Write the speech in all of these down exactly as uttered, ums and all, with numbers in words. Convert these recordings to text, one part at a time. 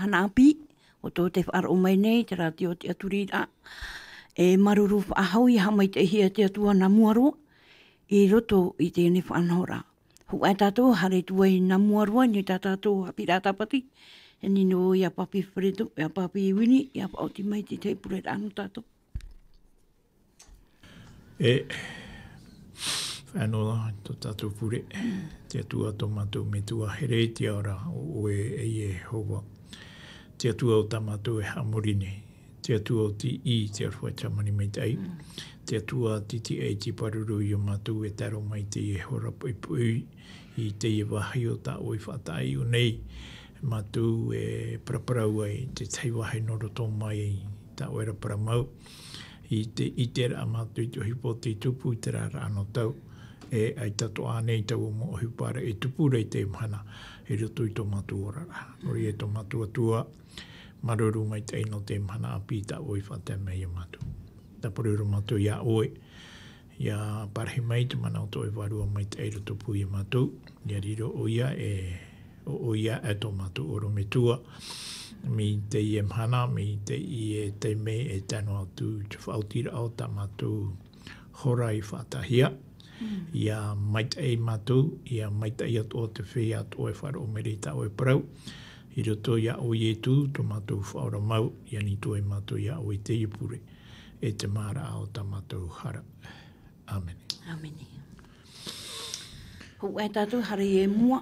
Nā pī, o tō te faʻaroʻo mai nei, te rātio te aturiraʻa. E māuruuru faʻahou ia haʻamaitaʻihia te Atua nā mua roa, i roto i teie faʻanahoraʻa. Hou ā tātou, haere atu ai nā mua roa, nei tā tātou haʻapiʻiraʻa tāpati, e nino ia Papi Fredo, ia Papi Wini, ia faʻaoti mai te tahi pureraʻa nō tātou. E, faʻanoa tō tātou pure, te Atua tō mātou Metua here i te ao ra, ʻo ʻoe e Iehova. Te Atua o tā mātou e haʻamori nei. Te Atua o te ʻī, te aroha, te hāmani maitaʻi. Te Atua titiʻa i te pāruru ia mātou e tae roa mai i teie hora poʻipoʻi, i teie vāhi o tā ʻoe faʻataʻaʻiʻo nei. Mātou e paraparau ai, te tahi vāhi nō roto mai tā ʻoe ra parau mau. I te, i te ʻiteraʻa mātou i te ʻohipa o tei tupu i terā ra anō tau. E ʻaita atoʻa ānei taua mau ʻohipa ra e tupu ra i teie mahana, i roto i tō mātou oraraʻa. Nō reira e tō mātou Atua, māuruuru maitaʻi nō teie mahana ʻāpī tā ʻoe i faʻatae mai ia mātou. Tāpura ra mātou ia ʻoe, ia parahi mai te mana o tō ʻoe Vārua Maitaʻi i rotopū ia mātou, ia riro ʻoia e, ʻo, ʻoia e tō mātou ʻorometua, mai teie mahana, mai teie taime e tae noa atu i te faʻaotiraʻa o tā mātou hora i faʻataʻahia. Ia maitaʻi mātou, ia maitaʻi atoʻa te feiā atoʻa e faʻaroʻo mai ra i tā ʻoe parau. I roto ia ʻo Ietu, tō mātou Faʻaora mau, ia nītiʻa ai mātou ia ʻoe i teie pure, e te māraʻa o tā mātou hara. ʻĀmene. ʻĀmene. Hou ā tātou, haere i mua,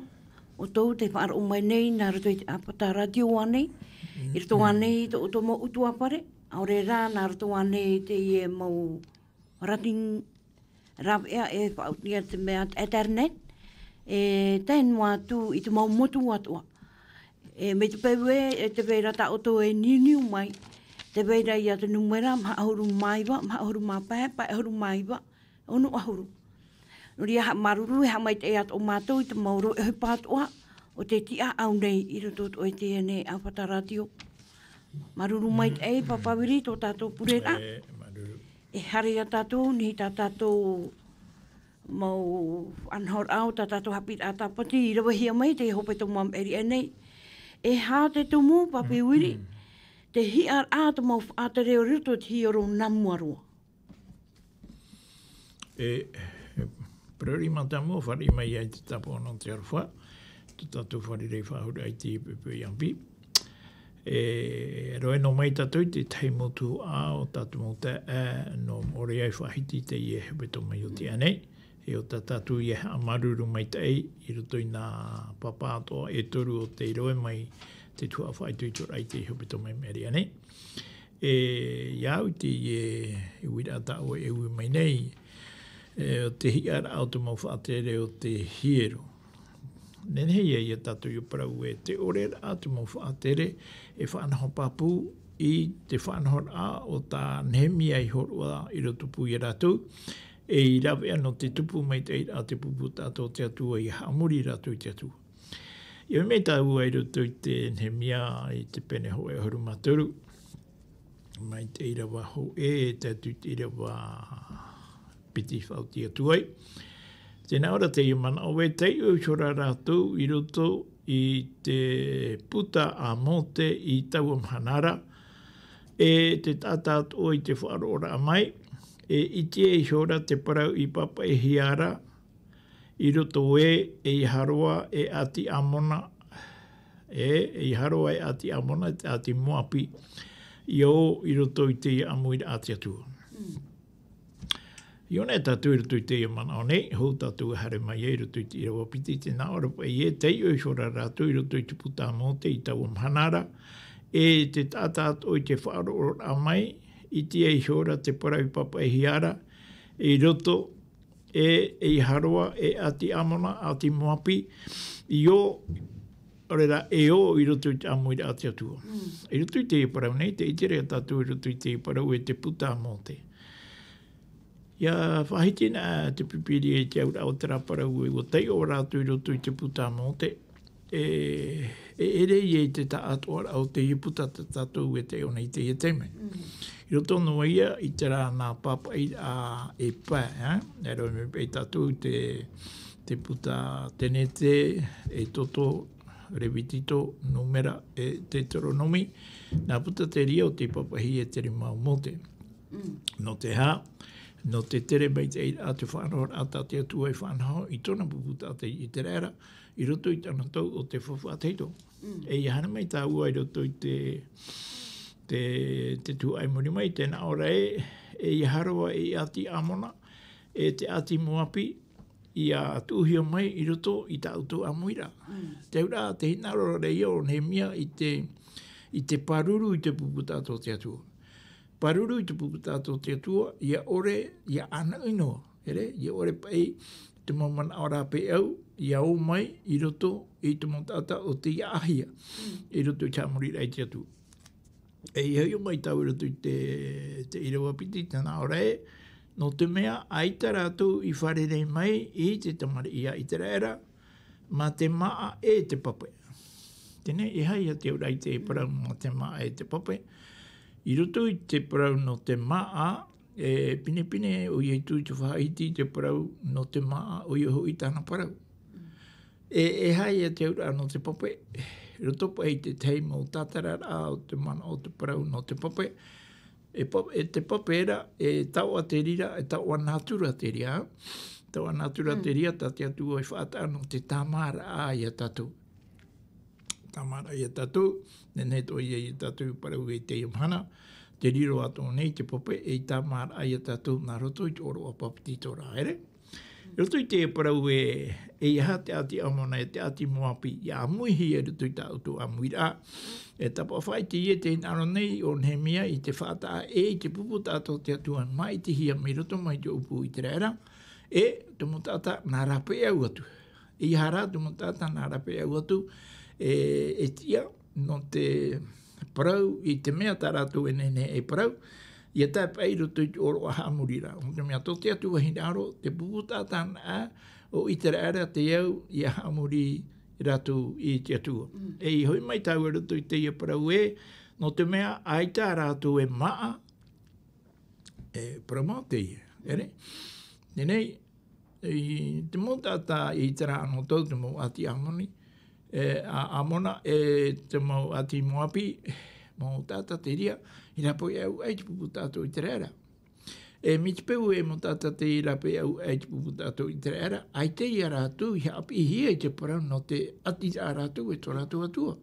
ʻo tō te faʻaroʻo mai nei, nā roto i te ʻāpata rātio ānei, i roto ānei i tō, tō mau ʻutuāfare, ʻaore rā, nā roto ānei i teie mau rātini rāveʻa e faʻaoti ia te mea internet, e tae noa atu i te mau motu atoʻa. E mai te peu ē, e tē vai ra tā ʻoutou e niuniu mai, tē vai ra ia te nūmera, maha ʻahuru mā iva, maha ʻahuru mā pae, pae ʻahuru mā iva, ono ʻahuru. Nō reira haʻamāuruuru, e haʻamaitaʻi atoʻa mātou i te mau rave ʻohipa atoʻa, o te tiʻaʻau nei i roto atoʻa i teie nei ʻāpata rātio. Māuruuru maitaʻi, Papa Wiri, tō tātou pureraʻa. E, māuruuru. E haere ia tātou, nei tā tātou mau faʻanahoraʻa o tā tātou haʻapiʻiraʻa tāpati i ravehia mai i teie hepetoma maʻiri aʻe nei. E aha te tumu, Papi Wiri, te hiʻaraʻa, te mau faʻatere i roto i te hiero nā mua roa. E, e, parau ra i mātāmua, fāriʻi mai ai te tāpaʻo nō te aroha, tō tātou fārereiraʻa faʻahou i te poʻipoʻi ʻāpī. E, roa noa mai tātou i te tahi motu ā o tātou mau taeaʻe, nō Moʻorea i faʻahiti i teie hepetoma i ʻō nei. E ʻo tā tātou ia haʻamāuruuru maitaʻi, i roto i nā pāpā atoʻa e toru o tei roaʻa mai te tuhaʻa faʻaitoitoraʻa i teie hepetoma i maʻiri aʻe nei. E, ia au i teie, e, uiraʻa tā ʻoe e ui mai nei, e, o te hiʻaraʻa o te mau faʻatere o te hiero. Nehenehe ia, ia tātou ia parau ē, te ʻoreraʻa te mau faʻatere e faʻanaho pāpū i te faʻanahoraʻa o tā Nehemia i hōroʻa i rotopū ia rātou, e i ravea nō te tupu maitaʻiraʻa te pupu taʻata o te Atua ia haʻamori rātou i te Atua. Ia mea tāua i roto i te Nehemia i te pene hōʻē ʻahuru mā toru, mai te ʻīrava hōʻē, e tae atu i te ʻīrava piti faʻaoti atu ai. Tē nā ʻō ra teie manaʻo ē, taiʻo ihora rātou i roto i te puta a Mōte i taua mahana ra, e te taʻata atoʻa i te faʻaroʻoraʻa mai, e ʻitea ihora te parau i pāpaʻihia ra, i roto ē, e ʻeiaha roa e ʻāti Amona, e, e ʻeiaha roa e ʻāti Amona, e te ʻāti Moapi, i ō i roto i teie ʻāmuiraʻa a te Atua. Mm. I ʻō nei tātou i roto i teie manaʻo nei, hou tātou e haere mai ai i roto i te ʻīrava piti, tē nā ʻō ra paʻi ē, taiʻo ihora rātou i roto i te puta a Mōte i taua mahana ra, e te taʻata atoʻa i te faʻaroʻoraʻa mai, ʻitea ihora te parau i pāpaʻihia ra, i roto e, e ʻeiaha roa e ʻāti Amona, ʻāti Moapi, i ō, ʻaore rā, e ō i roto i te ʻāmuiraʻa a te Atua. Mm. I roto i teie parau nei, tē ʻite ra tātou i roto i teie parau e te puta a Mōte. ʻIa faʻahiti na te Pīpīria i te auraʻa o terā parau ē, ʻua taiʻo rātou i roto i te puta a Mōte. E, e ʻere ia i te taʻatoʻaraʻa o teie puta tā tātou e taiʻo nei i teie taime. Mm. I roto noa ia i terā nā pāpaʻiraʻa e pae, ē? E rave mai paʻi tātou te, te puta Tenete, Exodo, Revitito, Numera e Teuteronome, nā puta terā o tei papahia e te rima o Mōte. Nō te aha? Nō te tere maitaʻi te faʻanahoraʻa tā te Atua i faʻanaho i tōna pupu taʻata i Iteraera, i roto i tana tau o te faufaʻa tahito. E ia haere mai tāua i roto i te, te, te tuhaʻa i muri mai, tē nā ʻō ra ē, e ia haere ā e ʻāti Amona, e te ʻāti Moapi, ia tuʻuhia mai i roto i tā ʻoutou ʻāmuiraʻa. Te auraʻa, te hinaʻaro ra ia o Nehemia i te, i te pāruru i te pupu taʻata o te Atua. Pāruru i te pupu taʻata o te Atua, ia ʻore, ia ʻānaʻi noa. Here, ia ʻore paʻi te mau manaʻo rāpae ʻau, ia ō mai i roto i te mau taʻata o tei ʻāhia, i roto i te haʻamoriraʻa i te Atua. E ia hoʻi mai tāua i roto i te, te ʻīrava piti, tē nā ʻō ra ē, nō te mea ʻaita rātou i fārerei mai i te tamariʻi a Iteraera, mā te māʻa e te pape. Teie, e aha ia te auraʻa i te parau mā te māʻa e te pape? I roto i te parau nō te māʻa, e pinepine ʻoia i tū i te faʻahiti i te parau nō te māʻa, ʻoia hoʻi tāna parau. E, e aha ia te auraʻa nō te pape? Roto paʻi i te tahi mau tātararaʻa o te manaʻo o te parau nō te pape. E pa-, e te pape ra, e taoʻa te reira, e taoʻa nātura te reira. Taoʻa nātura te reira, tā te Atua i faʻataʻa nō te tāmāraʻa ia tātou. Tāmāraʻa ia tātou, nehenehe atoʻa ia tātou i parau i teie mahana, te riro atoʻa nei te pape, e tāmāraʻa ia tātou nā roto i te ʻōroʻa papetitoraʻa, here? I roto i te parau ē, e aha te ʻāti Amona, e te ʻāti Moapi, ia ʻāmuihia i roto i tā ʻoutou ʻāmuiraʻa. E tāpaʻo faʻaʻite ia te hinaʻaro nei o Nehemia i te faʻataʻa ē i te pupu taʻata o te Atua, māʻitihia mai roto mai te ʻōpū Iteraera, e te mau taʻata nā rāpae ʻau atu. E aha rā te mau taʻata nā rāpae ʻau atu, e, e tiʻa, nō te parau, i te mea tā rātou e nehenehe e parau, ia tae paʻi i roto i te ʻōroʻa haʻamoriraʻa. Nō te mea tō te Atua hinaʻaro, te pupu taʻata anaʻe o Iteraera te au ia haʻamori rātou i te Atua. E ia hoʻi mai tāua i roto i teie parau ē, nō te mea ʻaita rātou e māʻa, e parau mau teie, here? Teie, i te mau taʻata i terā anotau, te mau ʻāti Amoni, e, a Amona, e te mau ʻāti Moapi, mau taʻata te reira, i rāpae ʻau aʻe i te pupu taʻata o Iteraera. E mai te peu e mau taʻata te reira i rāpae ʻau aʻe i te pupu taʻata o Iteraera, ʻaita ia rātou i haʻapiʻihia i te parau nō te ʻati rā rātou e tō rātou Atua.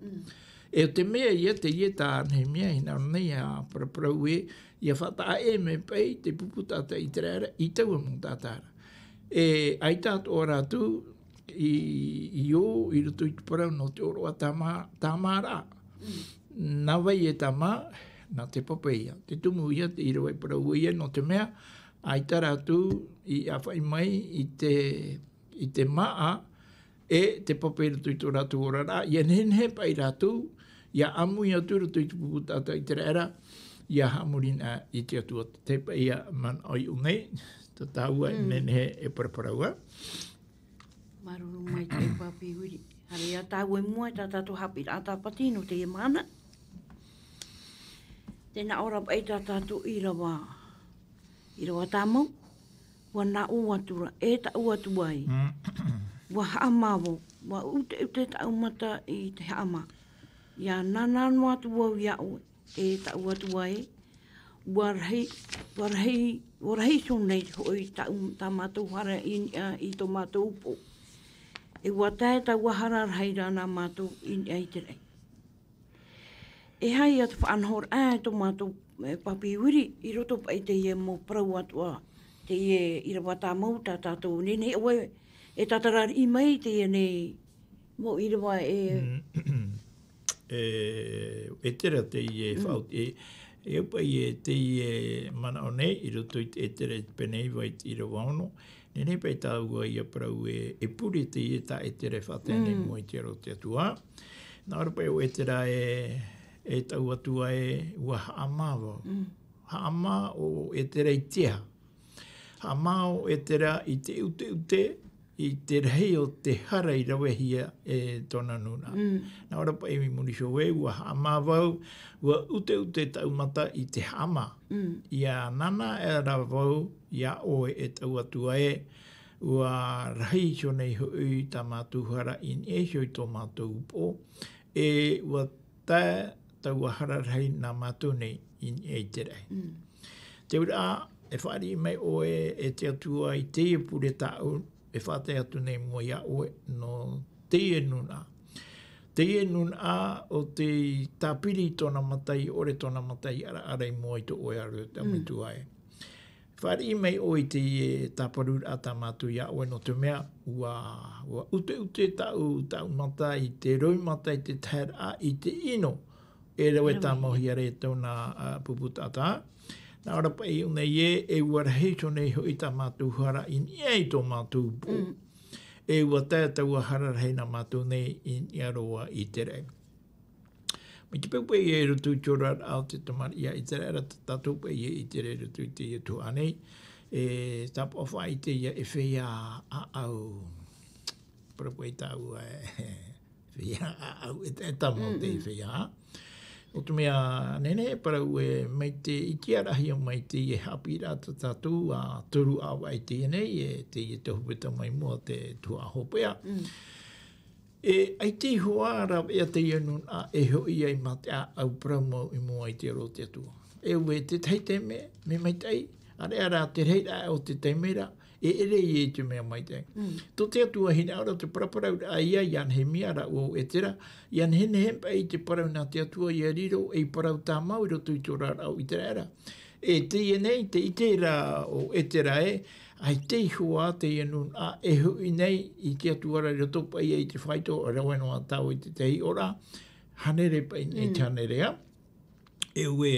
E ʻo te mea ia teie tā Nehemia hinaʻaro nei ia paraparau ē, ia faʻataʻa ʻē mai paʻi te pupu taʻata Iteraera i taua mau taʻata ra. E ʻaita atoʻa rātou i, i ō i roto i te parau nō te ʻōroʻa tāmā-, tāmāraʻa. Nā vai e tāmā? Nā te pape ia. Te tumu ia, te ʻīrava i parau ʻoia, nō te mea, ʻaita rātou i ʻāfaʻi mai i te, i te māʻa, e te pape i roto i tō rātou oraraʻa, ia nehenehe paʻi rātou, ia ʻāmui atu i roto i te pupu taʻata Iteraera, ia haʻamori na i te Atua. Te paʻi ia manaʻo i ʻō nei, tā tāua e nehenehe e paraparau ā. Māuruuru maitaʻi Papi Wiri. Haere ā tāua i mua i tā tātou haʻapiʻiraʻa tāpati nō teie mahana. Tē nā ʻō ra paʻi tā tātou ʻīrava, ʻīrava tāmau, ʻua nā ʻō atu ra, e taʻu Atua ē, ʻua haʻamā vau, ʻua ʻuteʻute taʻu mata i te haʻamā. ʻIa nānā noa atu vau iā ʻoe, e taʻu Atua ē, ʻua rahi, ʻua rahi, ʻua rahi iho nei hoʻi taʻu, tā mātou hara i niʻa i tō mātou upoʻo. E ʻua tae taua hara rahi ra nā mātou i niʻa i te raʻi. E aha ia te faʻanahoraʻa e tō mātou, e, Papi Wiri, i roto paʻi i teie mau parau atoʻa, teie ʻīrava tāmau tā tātou nei, nei ʻoe e tātarariʻi mai i teie nei mau ʻīrava e. E, e terā teie faʻaoti, e, e au paʻi e teie manaʻo nei, i roto i te Etera i te pene iva i te ʻīrava ono, nehenehe paʻi tāua ia parau ē, e pure teie tā Etera e faʻatae nei i mua i te aro o te Atua. Nā ʻō ra paʻi ʻo Etera ē, e taʻu Atua ē, ʻua haʻamā vau. Haʻamā ʻo Etera i te aha? Haʻamā ʻo Etera i te ʻuteʻute, i te rahi o te hara i ravehia e tōna nūnaʻa. Nā ʻō ra paʻi i muri iho ē, ʻua haʻamā vau, ʻua ʻuteʻute taʻu mata i te haʻamā. ʻIa nānā aʻera vau iā ʻoe e taʻu Atua ē, ua rahi iho nei hoʻi tā mātou hara i niʻa iho i tō mātou upoʻo, e ua tae taua hara rahi nā mātou nei i niʻa i te raʻi. Te auraʻa, e fāriʻi mai ʻoe e te Atua i teie pure tāʻu e faʻatae atu nei mua iā ʻoe nō teie nūnaʻa. Teie nūnaʻa ʻo tei tāpiri i tōna mata i ʻore tōna mata i ʻaraʻara i mua i tō ʻoe aro e te ʻamuitua ē. Fāriʻi mai ʻoe i teie tāparuraʻa tā mātou iā ʻoe nō te mea, ua, ua ʻuteʻute tāʻu, tāʻu mata i te roimata i te taheraʻa i te ʻino, e rave tāmau hia ra e tōna, ā, pupu taʻata. Nā ʻō ra paʻi ʻō nei ē, e ua rahi iho nei hoʻi tā mātou hara i niʻa i tō mātou upoʻo. E ua tae taua hara rahi nā mātou nei i niʻa roa i te raʻi. Mai te peu paʻi i roto i te oraraʻa o te tamariʻi a ʻĪteraʻera, tā tātou paʻi e ʻite ra i roto i teie tuhaʻa nei, e tāpaʻo faʻaʻite ia e feiā ʻāʻau. Parau paʻi tāua e feiā ʻāʻau, e, e tama o te feiā. ʻO te mea, nehenehe e parau ē, mai te ʻiteraʻa mai teie haʻapiʻiraʻa tā tātou, ā, toru ʻāvaʻe teie nei, e teie te hopeta mai mua te tuhaʻa hopeʻa. E, ʻaita i hoa rāveʻa teie nūnaʻa e hoʻi ai mā te ʻāʻau parau mau i mua i te aro o te Atua. E ʻua, te tahi taime, mea maitaʻi, ʻareʻa rā te rahiraʻa o te taime ra, e ʻere ia i te mea maitaʻi. Tō te Atua hinaʻaro te paraparauraʻa ia, iā Nehemia rāua ʻo Etera, ʻia nehenehe paʻi te parau nā te Atua ʻia riro ei parau tāmau i roto i te oraraʻa o ʻĪteraʻera. E teie nei, te ʻite ra ʻo Etera ē, ʻaita i hoa teie nūnaʻa e hoʻi nei i te Atua ra i roto paʻi i te faito, ʻo rave noa tāua i te tahi ora, hānere paʻi nei te hānere, ā. E ʻua,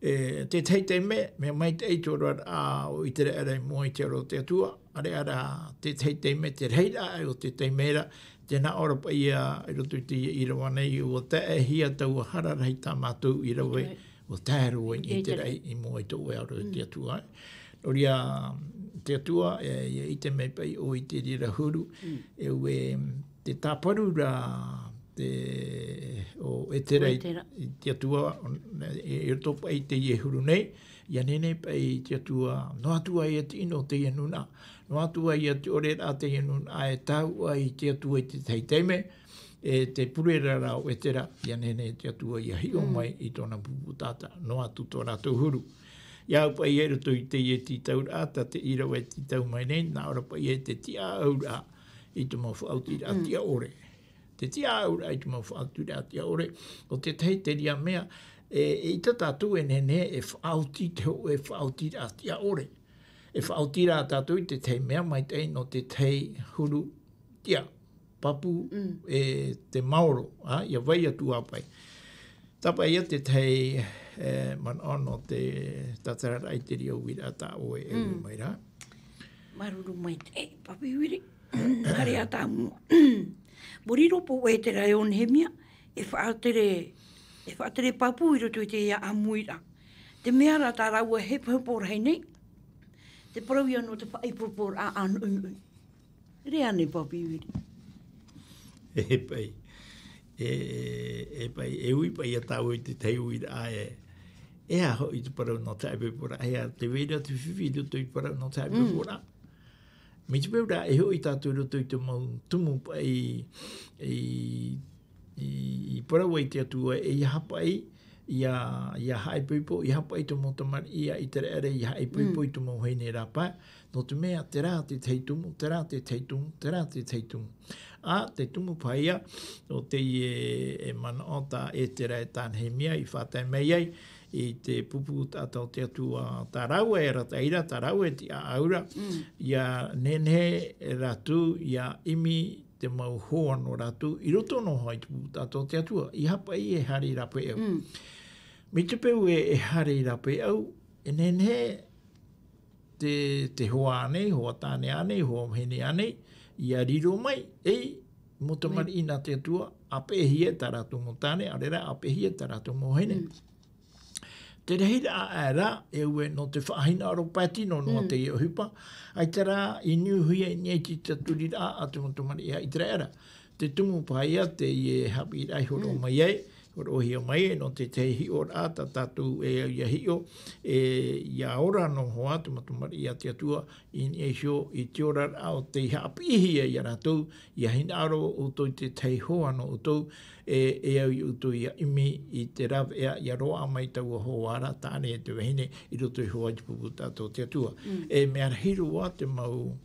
e, te tahi taime, mea maitaʻi te oraraʻa o ʻĪteraʻera i mua i te aro o te Atua, ʻareʻa rā te tahi taime, te rahiraʻa o te taime ra, tē nā ʻō ra paʻi ia i roto i teie ʻīrava nei, ʻua taehia taua hara rahi tā mātou i rave, ʻua tae roa i te raʻi i mua i tō ʻoe aro e te Atua. Nō reira, te Atua, e, ʻia ʻite mai paʻi ʻoe i te reira huru, e ʻua, te tāparu ra, te, ʻo Etera i, i te Atua, e, i roto paʻi i teie huru nei, ʻia nehenehe paʻi te Atua, noa atu ā ia te ʻino o teie nūnaʻa, noa atu ā ia te ʻoreraʻa teie nūnaʻa e tāuʻa i te Atua i te tahi taime, e te pure ra ʻo Etera, ʻia nehenehe te Atua ʻia hiʻo mai i tōna pupu taʻata, noa atu tō rātou huru. ʻIa au paʻi i roto i teie tītauraʻa, tā te ʻīrava e tītau mai nei, nā ʻō ra paʻi e te tiʻaʻauraʻa i te mau faʻaotiraʻa tiʻa ʻore. Te tiʻaʻauraʻa i te mau faʻaotiraʻa tiʻa ʻore, ʻo te tahi te reira mea, e, eʻita tātou e nehenehe e faʻaoti te hōʻē faʻaotiraʻa tiʻa ʻore. E faʻaoti rā tātou i te tahi mea maitaʻi nō te tahi huru tiʻa, pāpū, e te maoro, ā, ʻia vai atu ā paʻi. Tāpaʻo ia te tahi, e, manaʻo nō te tātararaʻa i te reira uiraʻa tā ʻoe e ui mai ra. Māuruuru maitaʻi, e, Papi Viri. Haere ā tāmau. ʻUa riro paʻi ʻo Etera e ʻo Nehemia, e faʻatere, e faʻatere pāpū i roto i teie ʻāmuiraʻa. Te mea rā tā rāua e hepohepo rahi nei, te parau ia nō te faʻaipoiporaʻa ʻānoʻinoʻi. Rē ānei Papi Viri. E paʻi, e, e, e paʻi, e ui paʻi ia tāua i te tahi uiraʻa e, e aha hoʻi te parau nō te faʻaipoiporaʻa, e aha te vai ra te fifi i roto i te parau nō te faʻaipoiporaʻa. Mai te peu rā, e hoʻi tātou i roto i te mau tumu paʻi, i, i, i parau ai te Atua, e ʻia haʻapaʻi, ʻia, ʻia haʻaipoipo, ʻia haʻapaʻi te mau tamariʻi a ʻĪteraʻera, ʻia haʻaipoipo i te mau vahine rāpae, nō te mea, terā te tahi tumu, terā te tahi tumu, terā te tahi tumu. Ā, te tumu paha ia, ʻo teie e manaʻo tā Etera e tā Nehemia i faʻatae mai ai, i te pupu taʻata o te Atua, tā rāua e arataʻi ra, tā rāua e tiʻaʻau ra, ʻia nehenehe rātou, ʻia ʻimi te mau hoa nō rātou, i roto noa i te pupu taʻata o te Atua, ʻia haʻapaʻi e haere i rāpaeʻau. Mai te peu e, e haere i rāpaeʻau, e nehenehe te, te hoa ānei, hoa tāne ānei, hoa vahine ānei, ʻia riro mai, ei, mau tamariʻi nā te Atua, ʻāpeʻehia tā rātou mau tāne, ʻaore rā, ʻāpeʻehia tā rātou mau vahine. Te rahiraʻa aʻe ra, e ʻua nō te faʻahinaʻaro pae tino noa teie ʻohipa, ʻaita rā, i niuhia i niʻa i te tiʻaturiraʻa a te mau tamariʻi a ʻĪteraʻera. Te tumu paha ia teie haʻapiʻiraʻa i hōroʻa mai ai, hōroʻahia mai e nō te tahi hiʻoraʻa tā tātou e au ia hiʻo, e ia ora noa hoʻi te mau tamariʻi a te Atua i niʻa iho i te oraraʻa o tei haʻapiʻihia ia rātou, ia hinaʻaro ʻoutou i te tahi hoa nō ʻoutou, e e au ia ʻoutou ia ʻimi i te rāveʻa ia roaʻa mai taua hoa ra tāne e te vahine i roto i te hoa i te pupu tātou te Atua. E mea rahi roa te mau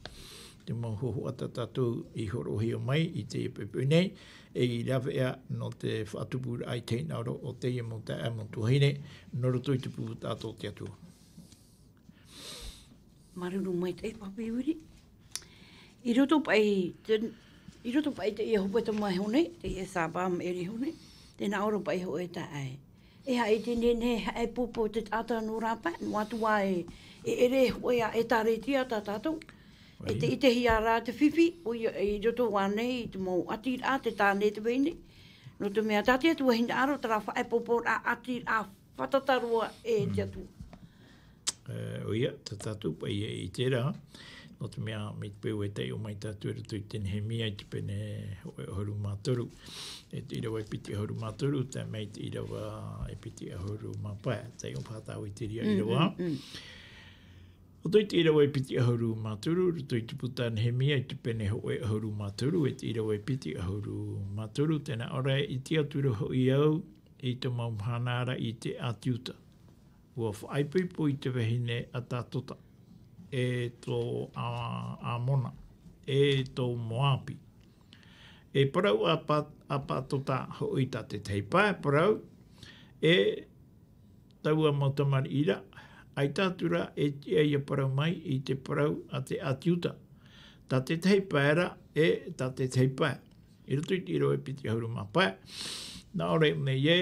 te mau hōhoʻa tā tātou i hōroʻahia mai i te poipoi nei, e i rāveʻa nō te faʻatupuraʻa i te hinaʻaro o teie mau taeaʻe mau tuahine nō roto i te pupu tātou te Atua. Māuruuru maitaʻi Pāpaiwiri. I roto paʻi te i roto paʻi te ia hope tama e hone te ia sāpā ma eri hone, te nā oro paʻi hoʻe taʻai e haʻi te nene haʻe pōpō te taʻata nō rāpae nō atu ā e e ere hoʻe a e tāretia tā tātou. E te itehia rā te fifi o ia i roto ā nei i te mau ʻati rā te tāne te veine, nō te mea tā te Atua hinaʻaro tā rā faʻe pōpō rā ʻati rā fātata roa e te Atua. E ʻoia tā tātou paʻi e i terā, nō te mea mai te peu e taiʻo mai tātou i roto i te nehemia i te pene hoʻe ʻahuru mā toru, e te ʻīrava e piti ʻahuru mā toru tae mai te ʻīrava e piti ʻahuru mā pae, taiʻo paha tāua i te reira ʻīrava. Roto i te ʻīrava e piti ʻahuru mā toru roto i te puta nehemia i te pene hoʻe ʻahuru mā toru e te ʻīrava e piti ʻahuru mā toru, tēnā ʻore i te atura hoʻi au i te mau mahana ra i te ʻāti iuta, ua faʻaipoipo i te vahine a tātota, e tō ʻāmona, e tō moapi. E parau a pātota hoʻi tā te tahi pae parau, e taua mau tamariʻi ra, ʻaita atu rā e tiʻa ia parau mai i te parau a te ʻāti iuta, tā te tahi pae ra e tā te tahi pae. I roto i te ʻīrava e piti ʻahuru mā pae, nā ʻore nei ē,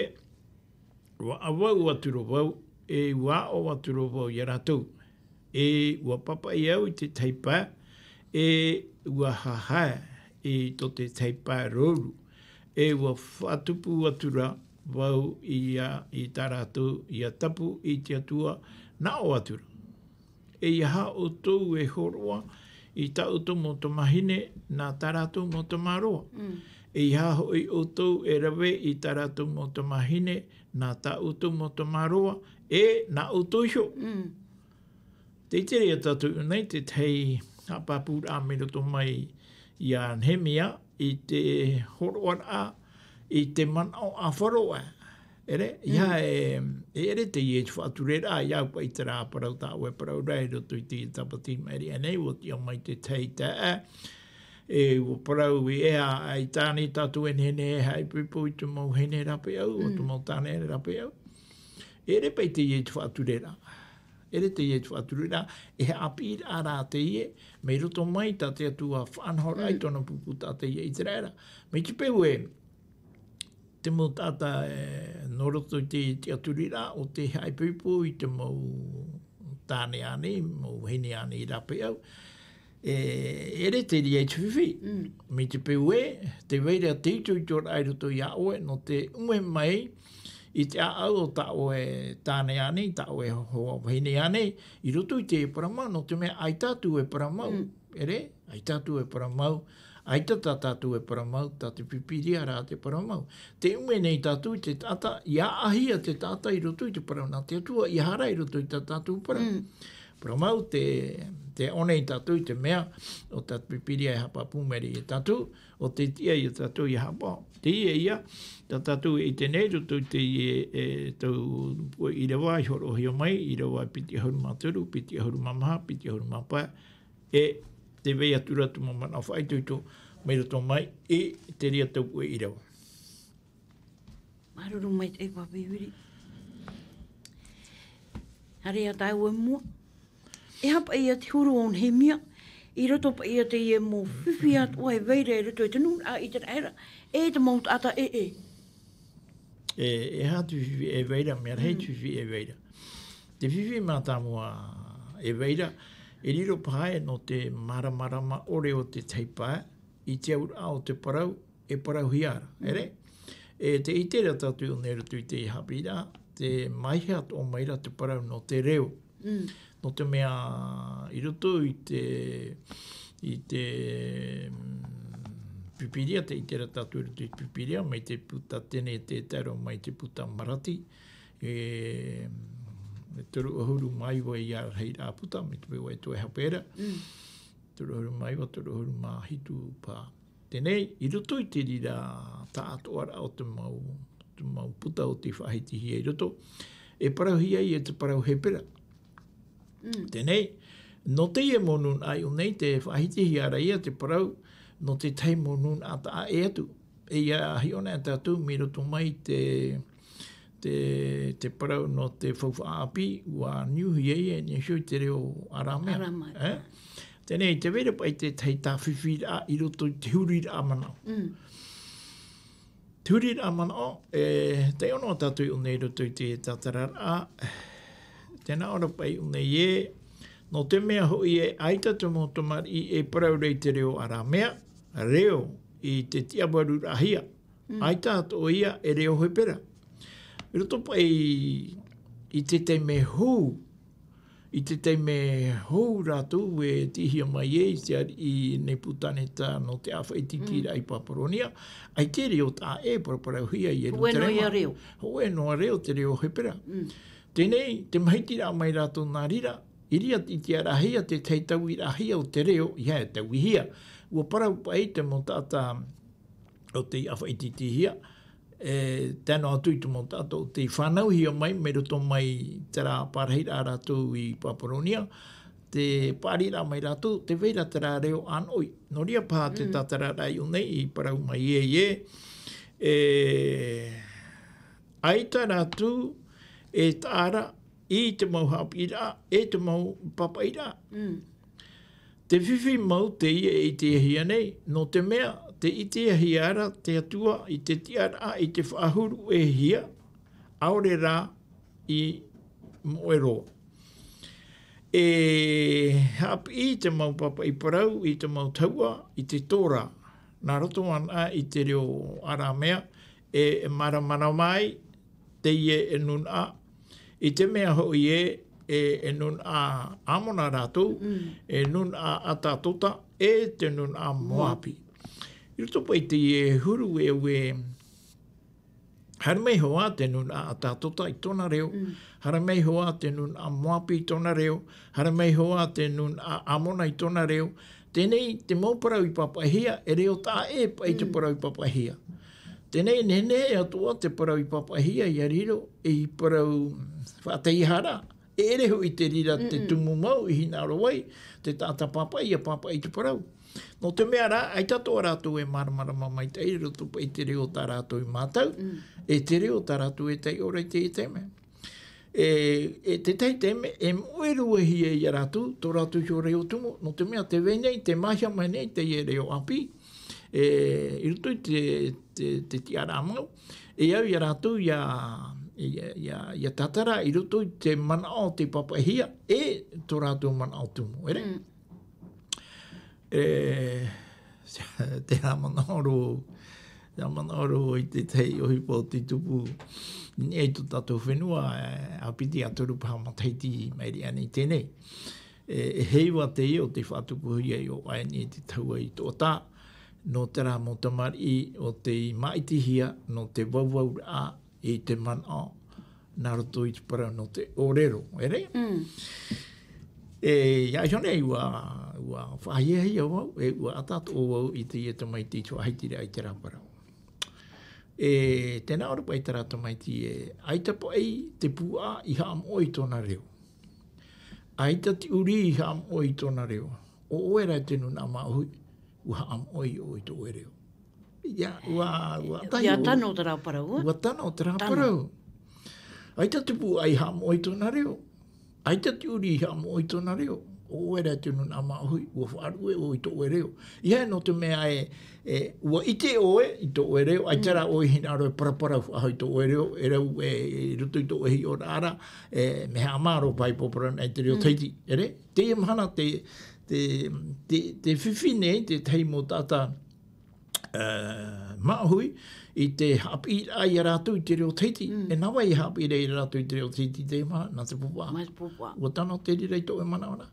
ua ʻavau atu rā vau, e ua aʻo atu rā vau ia rātou, e ua papaʻi au i te tahi pae, e ua hahae i tō te tahi pae rōru, e ua faʻatupu atu rā vau ia i tā rātou ia tapu i te Atua, nā ʻō atu rā, e ia hā ʻoutou e hōroʻa i tā ʻoutou mau tamahine nā tā rātou mau tamaroa, e ia hā hoʻi ʻoutou e rave i tā rātou mau tamahine nā tā ʻoutou mau tamaroa, e nā ʻoutou iho. Te ʻite ia tātou nei te tahi haʻapāpūraʻa mai roto mai ia nehemia i te hōroʻaraʻa i te manaʻo a faraoa. Ere ia e ere teie te faʻatureraʻa ia au paʻi te rā parau tā ʻoe parau ra i roto i te tāpati maʻiri anei ua tiʻa mai te tahi taeaʻe, e ua parau i ea ai tāne tātou e nehenehe e haʻaipoipo i te mau vahine rāpeʻau o te mau tāne rāpeʻau. E ere paʻi teie te faʻatureraʻa, ere teie te faʻatureraʻa e haʻapiʻiraʻa rā teie mai roto mai tā te Atua faʻanahoraʻa i tōna pupu tā teie ʻiseraela. Mai te peu e te mau taʻata nō roto i te tiʻaturiraʻa o te haʻaipoipo i te mau tāne ānei mau vahine ānei rāpeʻau. E ere te reira i te fifi mai te peu e te vai ra te itoitoraʻa i roto iā ʻoe nō te ʻume mai i te ʻāʻau o tā ʻoe tāne ānei tā ʻoe hoa vahine ānei i roto i te paramau nō te mea ʻaita atu e paramau. Ere ʻaita atu e paramau. ʻAita tā tātou e paramau tā te pīpīria rā te paramau. Te ʻume nei tātou i te taʻata ia ʻāʻahia te taʻata i roto i te parau nā te Atua ia hara i roto i tā tātou parau. Paramau te te ʻone i tātou i te mea o tā te pīpīria e haʻapāpū mai ra ia tātou o te tiʻa ia tātou ia haʻapaʻo. Teie ia tā tātou e ʻite nei roto i teie e tau puʻe ʻīrava i hōroʻahia mai ʻīrava piti ʻahuru mā toru piti ʻahuru mā maha piti ʻahuru mā pae. E te vai atu rā te mau manaʻo faʻaitoito mai roto mai i te reira tau puʻe ʻīrava. Māuruuru maitaʻi pāpaiwiri. Haere ā tāua i mua. E aha paʻi ia te huru o nehemia i roto paʻi ia teie mau fifi atu ʻoe vai ra i roto i te nuʻuraʻa ʻiseraela e te mau taʻata ʻē ʻē. E e aha te fifi e vai ra mea rahi te fifi e vai ra. Te fifi mātāmua e vai ra e riro paha e nō te māramarama ʻore o te tahi pae i te auraʻa o te parau e parauhia ra ere. E te ʻite ra tātou i ʻō nei roto i te haʻapiʻiraʻa te maiha toʻa mai ra te parau nō te reo. Nō te mea i roto i te i te Pīpīria, tē ʻite ra tātou i roto i te Pīpīria, mai te puta Tenete e tae roa mai i te puta Marati, e, e toru ʻahuru mā iva ia rahi rā puta, mai te peu e toe hape ra. Mm. Toru ʻahuru mā iva, toru ʻahuru mā hitu pā. Teie nei, i roto i te reira taʻatoʻaraʻa o te mau, te mau puta o tei faʻahitihia i roto, e parauhia ai e te parau Hepera. Mm. Teie nei, nō teie mau nūnaʻa i ʻō nei, tē faʻahitihia ra ia te parau nō te tahi mau nūnaʻa taʻa ʻē atu. E ia hiʻo na tātou mai roto mai te, te, te parau nō te faufaʻa ʻāpī, ʻua niuhia ia, e niuhia i te reo ʻAramea. ʻAramea. Eh? Teie nei, tē vai ra paʻi te tahi tāfifiraʻa i roto i te huriraʻa manaʻo. Mm. Te huriraʻa manaʻo, e, taiʻo noa tātou i ʻō nei i roto i te tātararaʻa, tē nā ʻō ra paʻi i ʻō nei ē, nō te mea hoʻi ē, ʻaita te mau tamariʻi e parau ra i te reo ʻAramea, reo i te tiʻavaruraʻahia. Mm. ʻAita atoʻa ia e reo Hepera. I roto paʻi i te taime hou, i te taime hou rātou e tiʻahia mai ai te ariʻi Nepukaneta nō te ʻāfaʻititiraʻa i Paparonia, ʻaita e reo taʻa ʻē e paraparauhia i Ierutarema. Hōʻē noa ia reo. Hōʻē noa reo te reo Hepera. Mm. Teie nei, tē mahitiraʻa mai rātou nā reira, i reira i tiʻaraʻahia te tahi tauiraʻahia o te reo, ʻeiaha e tauihia. ʻUa parau paʻi te mau taʻata o tei ʻāfaʻititihia, e, tae noa atu i te mau taʻata o tei fānauhia mai, mai roto mai terā parahiraʻa rātou i Paparonia, tē paʻariraʻa mai rātou, tē vai ra terā reo ʻānoʻi. Nō reira paha te Mm. tātararaʻa i ʻō nei i parau mai ē, ē, e, ʻaita rātou e taʻa ra i te mau haʻapiʻiraʻa, e te mau pāpaʻiraʻa. Mm. Te fifi mau teie e ʻitehia nei, nō te mea, tē ʻitehia ra te Atua i te tiʻaraʻa, i te faʻahuru ʻē hia, ʻaore rā i moʻe roa. E haʻapiʻi te mau pāpaʻi parau i te mau tahuʻa, i te Tora, nā roto anaʻe i te reo ʻAramea, e, e māramarama ai teie e nūnaʻa, i te mea hoʻi ē, e, e nūnaʻa Amona rātou, Mm. e nūnaʻa Atatota, e te nūnaʻa Moapi. I roto paʻi i teie huru e au ē, haere mai hoʻi te nūnaʻa Atatota i tōna reo, Mm. haere mai hoʻi te nūnaʻa Moapi i tōna reo, haere mai hoʻi te nūnaʻa Amona i tōna reo. Teie nei, te mau parau i pāpaʻihia, e reo taʻa ʻē paʻi te Mm. parau i pāpaʻihia. Teie nei, nehenehe atoʻa te parau i pāpaʻihia, ʻia riro ei parau faʻateiaha ra. E ʻere hoʻi te reira te Mm-mm. tumu mau i hinaʻaro ai te taʻata pāpaʻi ʻia pāpaʻi i te parau. Nō te mea rā, ʻaita atoʻa rātou e māramarama maitaʻi i roto paʻi i te reo tā rātou i mātau, Mm. e te reo tā rātou e taiʻo ra i teie taime. E, e te tahi taime, e moʻe roa hia ia rātou, tō rātou iho reo tumu, nō te mea tē vai nei, tē māhia mai nei teie reo ʻāpī, e, i roto i te, te, te tiʻaraʻa mau, e au ia rātou ʻia, ʻia, ʻia, ʻia tātara i roto i te manaʻo o tei pāpaʻihia, e tō rātou manaʻo tumu, ʻere? Mm. E, terā manaʻo roa, terā manaʻo roa i te tahi ʻohipa o te tupu i niʻa i tō tātou fenua, e, ʻāpiti ʻa toru paha matahiti i maʻiri aʻe nei teie nei. E, e heiva teie o tei faʻatupuhia i ʻō aʻe nei i te tahua i Toʻatā, nō terā mau tamariʻi o tei māʻitihia, nō te vauvauraʻa i te manaʻo, nā roto i te parau nō te ʻōrero, ʻere? Mm. E, ʻia iho nei, ʻua, ʻua faʻahiahia vau, e ʻua ʻata atoʻa vau i teie tamaiti i te faʻahitiraʻa i terā parau. E, tē nā ʻō ra paʻi terā tamaiti ē, ʻaita paʻi te puaʻa i haʻamoʻe i tōna reo. ʻAita te ʻuri i haʻamoʻe i tōna reo. ʻO ʻoe rā te nūnaʻa māʻohi, ʻua haʻamoʻe ʻoe i tō ʻoe reo. ʻIa, ʻua, ʻua tahi ʻIa ʻoe. Tano terā parau, ʻua tano terā Tano. parau. ʻAita te puaʻa i haʻamoʻe i tōna reo. ʻAita te ʻuri i haʻamoʻe i tōna reo. ʻO ʻoe rā te nūnaʻa māʻohi, ʻua faʻaruʻe ʻoe i tō ʻoe reo. ʻIa, nō te mea e, e, ʻua ʻite ʻoe i tō ʻoe reo, ʻaita Mm. rā ʻoe i hinaʻaro e paraparau faʻahou i tō ʻoe reo, e rau e, i roto i tō ʻoe hiʻoraʻa ra, e, mea haʻamāro paʻi i te parau nā te reo Mm. Tahiti, ʻere? Teie mahana te, te, te, te fifi nei, te tahi mau taʻata, e, māʻohi, i te haʻapiʻiraʻa ia rātou i te reo Tahiti. Mm. E nā vai e haʻapiʻi ra ia rātou i te reo Tahiti i teie mahana, nā te puaʻa. Mai te puaʻa. ʻUa tano te reira i tō ʻoe manaʻo ra.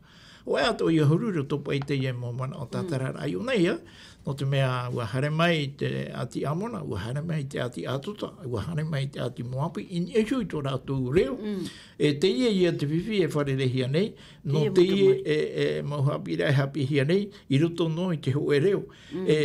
ʻoe atoʻa ia huru i roto paʻi i teie mau manaʻo tātararaʻa iʻo nei, ā. Nō te mea, ʻua haere mai te ʻāti Amona, ʻua haere mai te ʻāti Atota, ʻua haere mai te ʻāti Moapi, i niʻa iho i tō rātou reo. E teie ia te fifi e fārereihia nei, nō teie e, e mau haʻapiʻiraʻa e haʻapiʻihia nei, i roto noa i te hōʻē reo. E,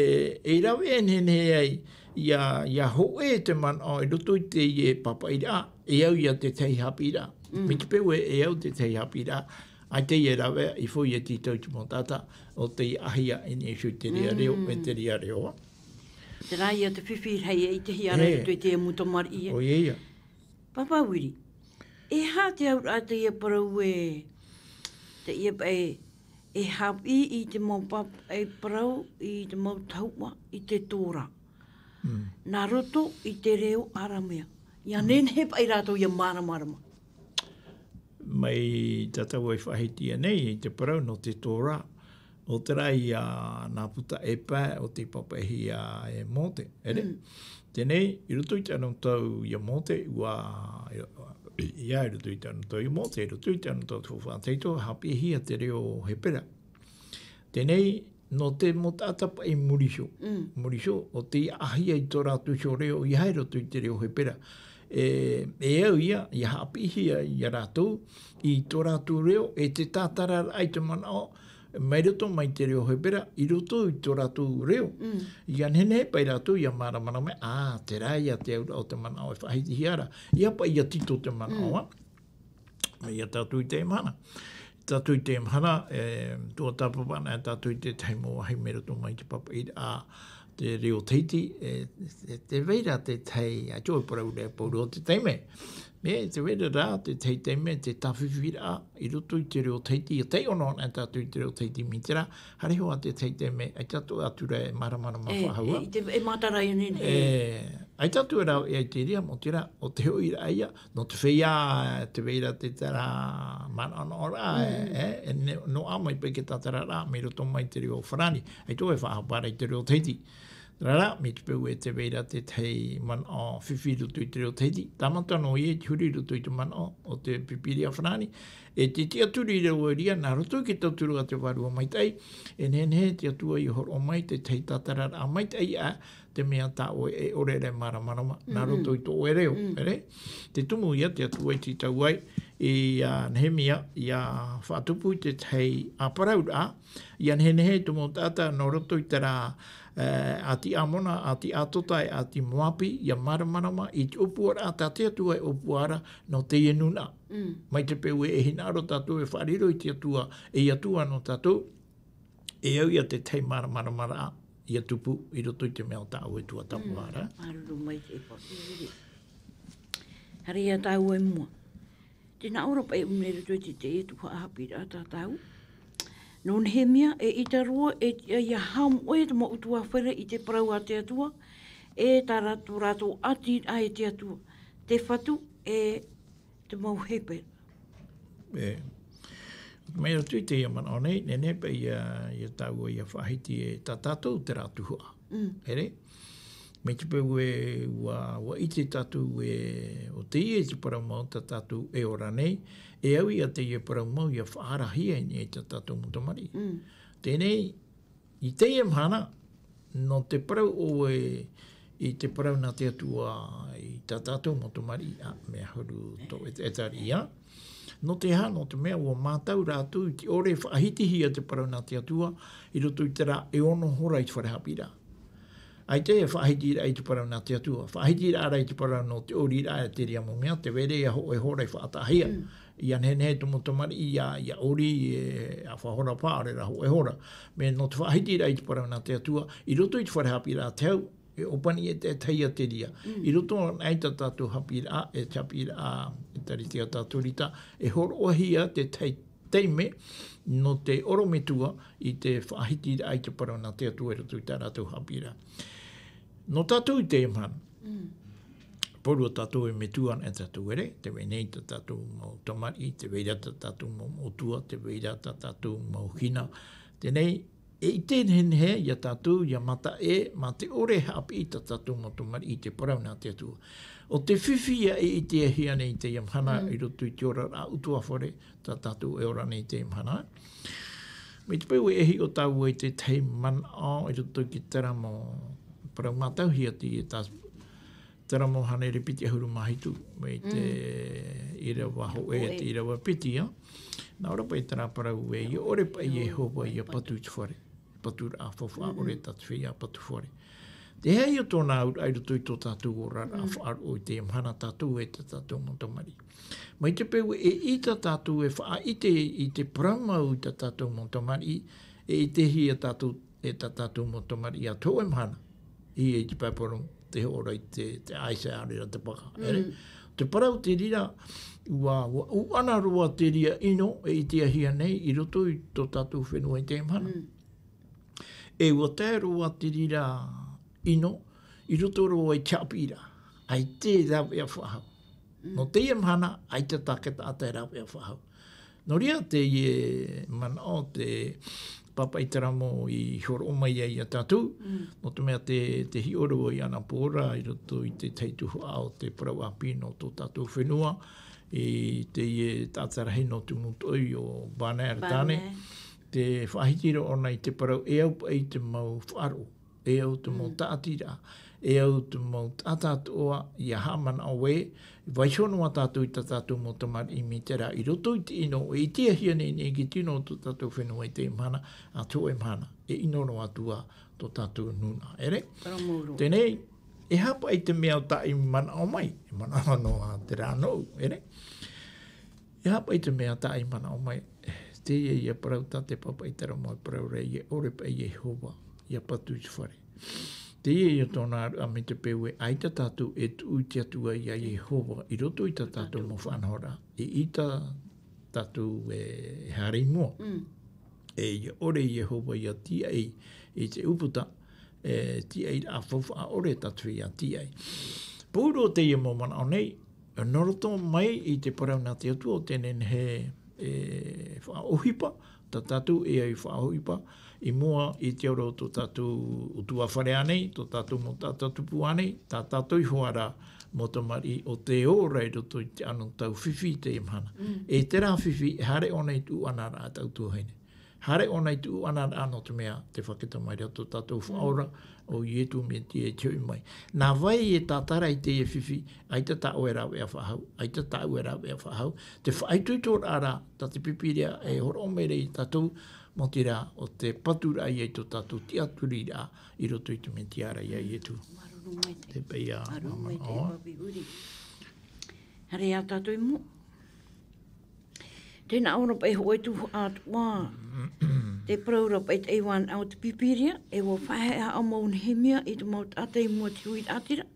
e rave e nehenehe ai, ia, ia hōʻē te manaʻo i roto i teie pāpaʻiraʻa, e au ia te tahi haʻapiʻiraʻa. Mai te peu e, e au te tahi haʻapiʻiraʻa, ʻaita ia rave, i fou ia tītau i te mau taʻata, ʻo tei ʻāhia i niʻa iho i te reira reo, e te reira reo. Terā ia te fifi rahi e ʻitehia ra i roto i te mau tamariʻi. ʻOia ia. Pāpā Uiri, e aha te auraʻa teie parau e, teie paʻi, e haʻapiʻi i te mau pāpaʻi parau, i te mau tahuʻa, i te Tōra. Nā roto i te reo ʻAramea. Ia nehenehe paʻi rātou ia māramarama. Mai tā tāua e faʻahiti nei, i te parau nō te Tōra, nō terā ia nā puta e pae ʻo tei pāpaʻihia e Mōte, ʻere? Teie nei, i roto i te anotau ia Mōte, ʻua, ia, i roto i te anotau ia Mōte, i roto i te anotau te faufaʻa tahito, haʻapiʻihia te reo Hepera. Teie nei, nō te mau taʻata paʻi muri iho. Muri iho, ʻo tei ʻāhia i tō rātou iho reo, ʻeiaha i roto i te reo Hepera. E, e au ia, ia haʻapiʻihia ia rātou, i tō rātou reo, e te tātararaʻa i te manaʻo, mai roto mai te reo Hepera, i roto i tō rātou reo. Ia nehenehe paʻi rātou, ia māramarama, ā, terā ia te auraʻa o te manaʻo e faʻahitihia ra. ʻEiaha paʻi ia tito te manaʻo, ā. Mai ia tātou i teie mahana. Tātou i teie mahana, e, tuatāpapa ana tātou i te tahi mau vāhi mai roto mai te pāpaʻiraʻa, te reo Tahiti, e, e tē vai ra te tahi, ʻaita e parau ra e Pauro ʻo te taime. E tē vai ra rā te tahi taime, te tāfifiraʻa, i roto i te reo Tahiti, e taiʻo noa ana tātou i te reo Tahiti mai terā, haere hoʻi te tahi taime, ʻaita atoʻa atu ra e māramarama faʻahou. E, i te, e mātara i nei. E, ʻaita atu ra e ai te reira, nō terā, ʻo te hoʻiraʻa ia, nō te feiā, tē vai ra te terā manaʻonaʻoraʻa, e, e, e, ne-, noaʻa mai paʻi te tātararaʻa, mai roto mai te reo Farāni, ʻaita e faʻahapa ra i te reo Tahiti. Terā rā, mai te peu e tē vai ra te tahi manaʻo fifi i roto i te reo Tahiti, tāmata noa ia i te huru i roto i te manaʻo o te Pīpīria Farāni, e te tiʻaturi reo ia, nā roto i te tauturu a te Vārua Maitaʻi, e nehenehe te Atua ia hōroʻa mai te tahi tātararaʻa maitaʻi ā, te mea tā ʻoe e ʻore ra e māramarama, nā roto i tō ʻoe reo, ʻere? Te tumu ia te Atua i tītau ai, ia Nehemia, ia faʻatupu i te tahi ʻāparauraʻa, ia nehenehe te mau taʻata nō roto i terā, e, ʻāti Amona, ʻāti Atota, e ʻāti Moapi, ia māramarama i te ʻōpuaraʻa tā te Atua e ʻōpua ra nō teie nūnaʻa. Mai te peu e hinaʻaro tātou e faʻariro i te Atua, ei Atua nō tātou, e au ia te tahi māramarama ra, ia tupu i roto i te mea o tāʻu e tuatāpapa ra. Māuruuru maitaʻi Pauro. Haere ia tāua i mua. Tē nā ʻō ra paʻi ʻō nei i roto i te, te tuhaʻa haʻapiʻiraʻa tā tāua. Nō Nehemia, e ʻita roa, e tiʻa ia haʻamoʻe te mau ʻutuāfare i te parau a te Atua, e tā rātou, rātou ʻati ra e te Atua, te Fatu, e te mau Hepera. E, mai atu i teie manaʻo nei, nehenehe paʻi ia, ia tāua ia faʻahiti e tā tātou terā tuhaʻa. ʻEre? Mai te peu e ʻua, ʻua ʻite tātou e, ʻo teie te parau mau tā tātou e ora nei, e au ia teie parau mau ia faʻaarahia i niʻa i tā tātou mau tamariʻi. Teie nei, i teie mahana, nō te parau ʻoe, i te parau nā te Atua i tā tātou mau tamariʻi, ā, mea huru tō ʻEta-, ʻEtaria. Nō te aha, nō te mea ʻua mātau rātou i te ʻore e faʻahitihia te parau nā te Atua, i roto i terā e ono hora i te fare haʻapiʻiraʻa. ʻAita e faʻahiti ra i te parau nā te Atua. Faʻahiti ra i te parau nō te ʻoriraʻa e te reira mau mea, tē vai ra ia hōʻē hora i faʻataʻahia. Ia nehenehe te mau tamariʻi ia, ia ʻori, e, ʻāfa hora paʻi, ʻaore rā hōʻē hora. Mea nō te faʻahiti ra i te parau nā te Atua, i roto i te fare haʻapiʻiraʻa te hau, e ʻōpani e te, e tahi a te reira. I roto anaʻe i tā tātou haʻapiʻiraʻa, e te haʻapiʻiraʻa, e Taritea Tatorita, e hōroʻahia te tahi taime, nō te ʻorometua i te faʻahiti ra i te parau nā te Atua i roto i tā rātou haʻapiʻiraʻa. Nō tātou i teie mahana. Pauroa tātou e metua anaʻe tātou ʻere, tē vai nei tā tātou mau tamariʻi, tē vai ra tā tātou mau metua, tē vai ra tā tātou mau hina. Teie nei, e ʻite nehenehe ia tātou, ia mataʻe, mā te ʻore e haʻapiʻi tā tātou mau tamariʻi i te parau nā te Atua. ʻO te fifi ia e ʻitehia nei i teie mahana i roto i te oraraʻa ʻutuāfare tā tātou e ora nei i teie mahana. Mai te peu e hiʻo tāua i te tahi manaʻo i roto i te terā mau parau mātauhia, te, tā, terā mau hānere piti ʻahuru mā hitu, mai te ʻīrava hōʻē, te ʻīrava piti, ā. Nā ʻō ra paʻi terā parau ē, ʻia ʻore paʻi Iehova ʻia patu i te fare. Paturaʻa faufaʻa ʻore tā te feiā patu fare. Te aha ia tōna auraʻa i roto i tō tātou oraraʻa faʻaroʻo i teie mahana tātou e tā tātou mau tamariʻi. Mai te peu e ʻita tātou e faʻaʻite i te parau mau i tā tātou mau tamariʻi, e ʻitehia tātou, e tā tātou mau tamariʻi ā te hōʻē mahana. I, i te Paipera, te hōʻē ra i te, te ʻaisa, ʻaore ra te paka. ʻĒ? Te parau te reira, ʻua, ʻua ʻuʻana roa te reira ʻino e ʻitehia nei i roto i tō tātou fenua i teie mahana. E ʻua tae roa te reira ʻino i roto roa i te haʻapiʻiraʻa. ʻAita e rāveʻa faʻahou. Nō teie mahana, ʻaita tā te taʻata e rāveʻa faʻahou. Nō reira teie manaʻo te pāpaʻi terā mau i hōroʻa mai ai ia tātou. Nō te mea te, te hiʻo roa i ana pō ra i roto i te tahi tuhaʻa o te parau ʻāpī nō tō tātou fenua, i teie taʻata rahi nō te mūtoʻi o Banner Tane. Te faʻahiti roa ʻōna i te parau, e au paʻi te mau faʻaroʻo, e au te mau tāʻatiraʻa, e au te mau taʻata atoʻa, ʻia haʻamanaʻo ē, vaiiho noa tātou i tā tātou mau tamariʻi mai terā i roto i te ʻino, e ʻitehia nei, nei i te tino o tō tātou fenua i teie mahana, ā te hōʻē mahana, e ʻino noa atu ā tō tātou nūnaʻa. ʻĒ? Teie, e aha paʻi te mea tā ʻoe i manaʻo mai, e manaʻo noa terā nōʻu, ʻere? E aha paʻi te mea tā ʻoe i manaʻo mai, teie ia parau tā te pāpaʻi terā mau parau ra, ʻia ʻore paʻi Iehova ʻia patu i te fare. Teie ia tōna auraʻa mai te peu ē ʻaita tātou e tuʻu i te Atua ia Iehova i roto i tā tātou mau faʻanahoraʻa, e ʻita tātou e, e haere i mua. E ʻia ʻore Iehova ʻia tīaʻi i te ʻūputa, e, tīaʻiraʻa faufaʻa ʻore tā te feiā tīaʻi. Pauroa teie mau manaʻo nei, nō roto mai i te parau nā te Atua o tē nehenehe e faʻaʻohipa, tā tātou e au i faʻaʻohipa, i mua i te ora o tō tātou ʻutuāfare ānei, tō tātou mau taʻata tupu ānei, tā tātou iho ā rā mau tamariʻi o te ora i roto i te anotau fifi i teie mahana. E terā fifi, e haere ʻōna i te ʻuʻanaraʻa a taʻu tuahine. Haere ʻōna i te ʻuʻanaraʻa nō te mea, tē fakatau mai ra tō tātou Faʻaora, ʻo Ietu Metia i te hoʻi mai. Nā vai e tātara i teie fifi, ʻaita tāʻu e rāveʻa faʻahou, ʻaita tāʻu e rāveʻa faʻahou. Te faʻaitoitoraʻa rā, tā te Pīpīria e hōroʻa mai ra ia tātou, mau terā, ʻo te paturaʻa ia i tō tātou tiʻaturiraʻa i roto i te Metia ra ia Ietu. Māuruuru maitaʻi. Te pēia, Māuruuru maitaʻi, māuruuru. Pāpī Uri. Haere ā tātou i mua. Tē nā ʻō ra paʻi hōʻē tuhaʻa atoʻa, te parau ra paʻi te ʻaivaneʻa o te Pīpīria, e ʻua faʻaheʻa haʻamau Nehemia i te mau taʻata i mua i te huiraʻatira.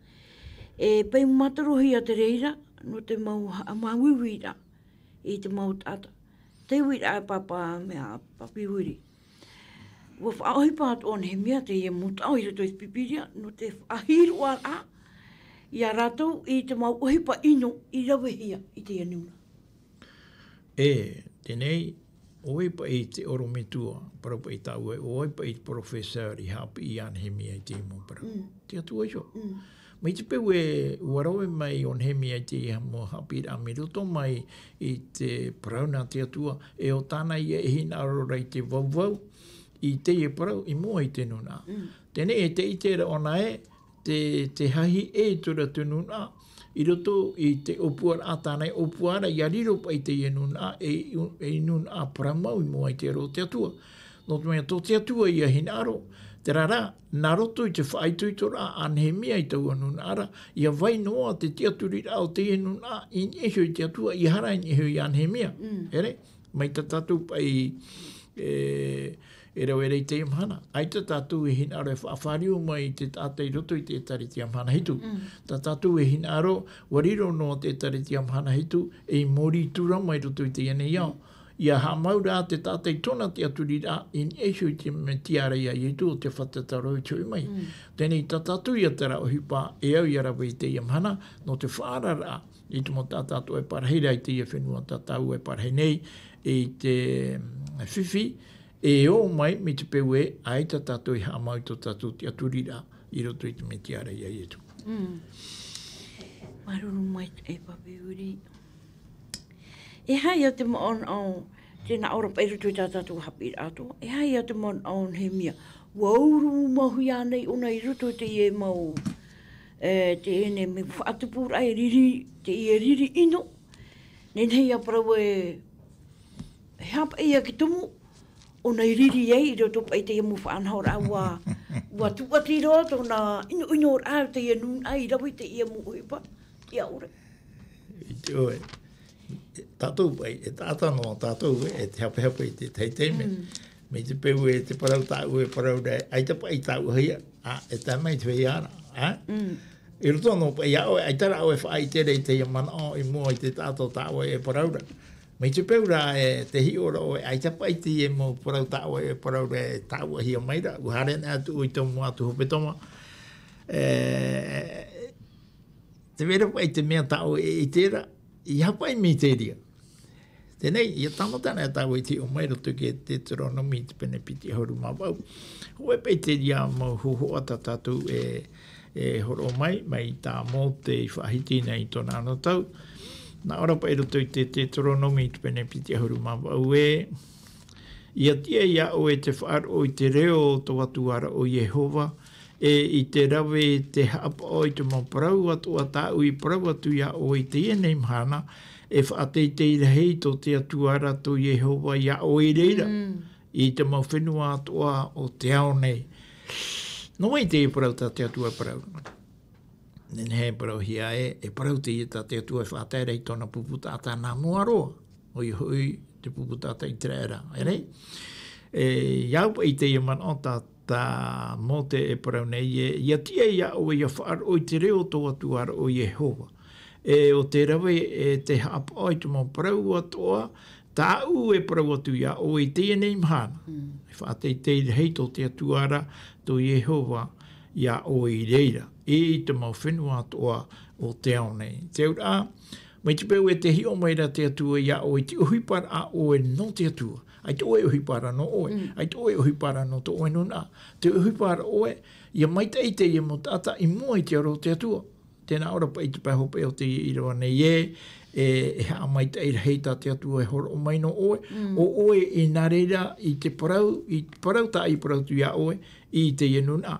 E paʻi mātarohia te reira, nō te mau haʻamāuiuiraʻa i te mau taʻata. Te uiraʻa e pāpā mea Pāpī Uri. ʻUa faʻaʻohipa atoʻa Nehemia teie mau taʻo i roto i te Pīpīria, nō te faʻahiroʻaraʻa ia rātou i te mau ʻohipa ʻino i ravehia i teie nūnaʻa. E, teie, ʻo vai paʻi te ʻorometua, parau paʻi tāʻu ē, ʻo vai paʻi te professor i haʻapiʻi ia Nehemia i teie mau parau. Te Atua iho. Mai te peu ē, ʻua rave mai ʻo Nehemia i teie mau haʻapiʻiraʻa mai roto mai i te parau nā te Atua, e ʻo tāna ia e hinaʻaro ra i te vauvau, i teie parau, i mua i te nūnaʻa. Teie, e te ʻite ra ʻōna ē, te, te hahi e i tō rātou nūnaʻa, i roto i te ʻōpuaraʻa tāna e ʻōpua ra, ʻia riro paʻi teie nūnaʻa, e, e nūnaʻa parau mau i mua i te aro o te Atua. Nō te mea tō te Atua ia hinaʻaro, terā rā, nā roto i te faʻaitoitoraʻa a Nehemia i taua nūnaʻa ra, ʻia vai noa te tiʻaturiraʻa o teie nūnaʻa i niʻa iho i te Atua, ʻia haere i niʻa iho ia Nehemia. ʻEre, mai tā tātou paʻi, e, e rave ra i teie mahana. ʻAita tātou e hinaʻaro e faʻafāriu mai i te taʻata i roto i te ʻĒtārētia mahana hitu. Tā tātou e hinaʻaro, ʻua riro noa te ʻĒtārētia mahana hitu, ei mōrī tūrama i roto i teie nei ao. ʻIa haʻamau rā te taʻata i tōna tiʻaturiraʻa i niʻa iho i te Metia ra ia Ietu ʻo tē fātata ra i te hoʻi mai. Teie tā tātou ia terā ʻohipa e au ʻia rave i teie mahana, nō te faʻaararaʻa i te mau taʻata atoʻa e parahi ra i teie fenua tā tātou e parahi nei, i te, mm, fifi, e ō mai mai te peu ē, ʻaita tātou i haʻamau i tō tātou tiʻaturiraʻa i roto i te Metia ra ia Ietu. Māuruuru maitaʻi e Pāpī Uri. E aha ia te manaʻo, Tēnā ʻoe paʻi i roto i tā tātou haʻapiʻiraʻa atoʻa. E aha ia te manaʻo o Nehemia? ʻUa uru mau hia nei ʻōna i roto i teie mau, e, teie nei mea faʻatupuraʻa e riri, teie riri ʻino. Nehenehe ia parau e, e aha paʻi ia te tumu, ʻōna i riri ai i roto paʻi i teie mau faʻanahoraʻa, ʻua, ʻua tūʻati roa tōna ʻinoʻinoraʻa, teie nūnaʻa i rave i teie mau ʻohipa, ʻia ʻore. ʻIte ʻoe, tātou paʻi, e taʻata noa tātou, e, e te hapehape i te tahi taime. Mm. Mai te peu e te parau tāʻu e parau ra, ʻaita paʻi tāʻu hia, ā, e tae mai te feiā ra, ā? Mm. I roto noa paʻi iā ʻoe, ʻaita rā ʻoe e faʻaʻite ra i teie manaʻo i mua i te taʻata o tā ʻoe e parau ra. Mai te peu rā e te hiʻo ra ʻoe, ʻaita paʻi teie mau parau tā ʻoe e parau ra e tāʻuhia mai ra, ʻua haere noa atu ʻoe i tō mua atu hepetoma. E, Tē vai ra paʻi te mea tā ʻoe e ʻite ra, ʻeiaha paʻi miteria. Teie nei, ʻia tāmata na tātou i te hiʻo mai i roto i te Teuteronome i te pene piti ʻahuru mā vaʻu. Hōʻē paʻi terā mau hōhoʻa tā tātou e, e hōroʻa mai, mai tā Mōte i faʻahiti nei i tōna anotau. Nā ʻō ra paʻi i roto i te Teuteronome i te pene piti ʻahuru mā vaʻu ē, ʻIa tiʻa iā ʻoe te faʻaroʻo i te reo o tō Atua ra ʻo Iehova, e i te rave te haʻapaʻo i te mau parau atoʻa tāʻu i parau atu iā ʻoe i teie nei mahana, e faʻateitei rahi tō te Atua ra tō Iehova iā ʻoe i reira, Mm. i te mau fenua atoʻa o te ao nei. Nō vai teie parau tā te Atua e parau? Nehenehe e parauhia ē, e parau teie tā te Atua e faʻatae ra i tōna pupu taʻata nā mua roa, ʻoia hoʻi te pupu taʻata ʻĪteraʻera, e rā. E, ʻia au paʻi i teie manaʻo tā, tā Mōte e parau nei ē, ʻIa tiʻa iā ʻoe ʻia faʻaroʻo i te reo o tō Atua ra ʻo Iehova. E ʻo te rave e te haʻapaʻo i te mau parau atoʻa, tāʻu e parau atu iā ʻoe i teie nei mahana. Mm. E faʻateitei rahi tō te Atua ra, tō Iehova, iā ʻoe i reira, i te mau fenua atoʻa o te ao nei. Te auraʻa, mai te peu e te hiʻo mai ra te Atua iā ʻoe i te ʻohipa ra ʻoe nō te Atua. ʻAita ʻoe e ʻohipa ra nō ʻoe. Mm. ʻAita ʻoe e ʻohipa ra nō tō ʻoe nūnaʻa. Te ʻohipa ra ʻoe, ʻia maitaʻi teie mau taʻata i mua i te aro o te Atua. Tēnā ʻō ra paʻi te pae hopeʻa o teie ʻīrava nei ē, e, e haʻamaitaʻi rahi tā te Atua e hōroʻa mai nō ʻoe, Mm. ʻo ʻoe i nā reira i te parau, i te parau tā ʻoe i parau atu iā ʻoe, i teie nūnaʻa.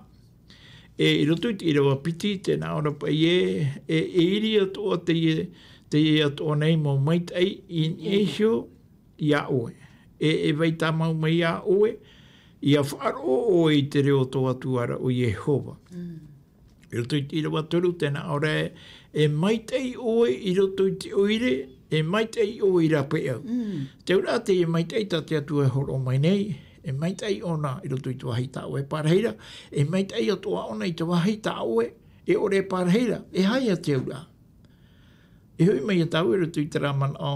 E, i roto i te ʻīrava piti, tēnā ʻō ra paʻi ē, e, e ʻiri atoʻa teie, teie atoʻa nei mau maitaʻi i niʻa iho iā ʻoe. E, e vai tāmau mai iā ʻoe, ʻia faʻaroʻo ʻoe i te reo o tō Atua ra ʻo Iehova. Mm. I roto i te ʻīrava toru, tēnā ʻō ra ē, e maitaʻi ʻoe i roto i te ʻoire, e maitaʻi ʻoe i rāpaeʻau. Mm. Te auraʻa teie maitaʻi tā te Atua e hōroʻa mai nei, e maitaʻi ʻōna i roto i te vāhi tā ʻoe e pārahi ra, e maitaʻi atoʻa ʻōna i te vāhi tā ʻoe e ʻore e pārahi ra, e aha ia te auraʻa? E hoʻi mai ia tāua i roto i terā manaʻo,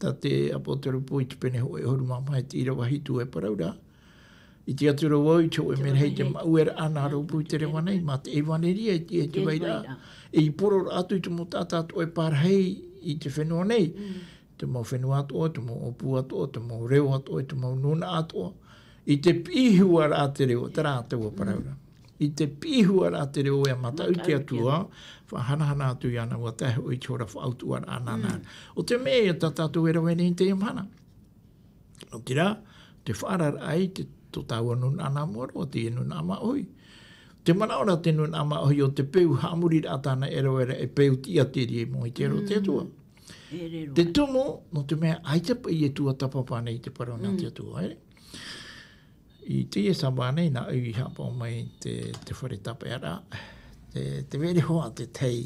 tā te ʻāpōsetolo Paula i te pene hōʻē ʻahuru mā maha i te ʻīrava hitu e parau ra, ʻIte atu ra vau i te hōʻē merahi i te māueraʻa nā rōpū i te reva nei, mā te ʻevanelia i te, i te vairaʻa. E i poro ra atu i te mau taʻata atoʻa e pārahi i te fenua nei. Mm. Te mau fenua atoʻa, te mau ʻōpū atoʻa, te mau reo atoʻa, te mau nūnaʻa atoʻa. I te piʻihuaraʻa te reo, terā taua parau ra. Mm. I te piʻihuaraʻa te reo ʻia mataʻu i te Atua, faʻahanahana atu iāna ʻua tae hoʻi i te hora faʻautuʻaraʻa nāna. Mm. ʻO te mea ia tā tātou e rave nei i teie mahana. Nō te reira, te faʻaararaʻa i te, tō tāua nūnaʻa nā mua roa, teie nūnaʻa māʻohi. Te manaʻo ra te nūnaʻa māʻohi ʻo te peu haʻamoriraʻa tāna e rave ra e peu tiʻaturi i mua i te aro o te Atua. Mm. E riro. Te tumu, nō te mea ʻaita paʻi e tuatāpapa nei te parau nā te Atua, ʻere? I teie Sābati nei, nāʻu i haʻapaʻo mai te, te fare tāpeʻaraʻa, te, te vere hoʻi te tahi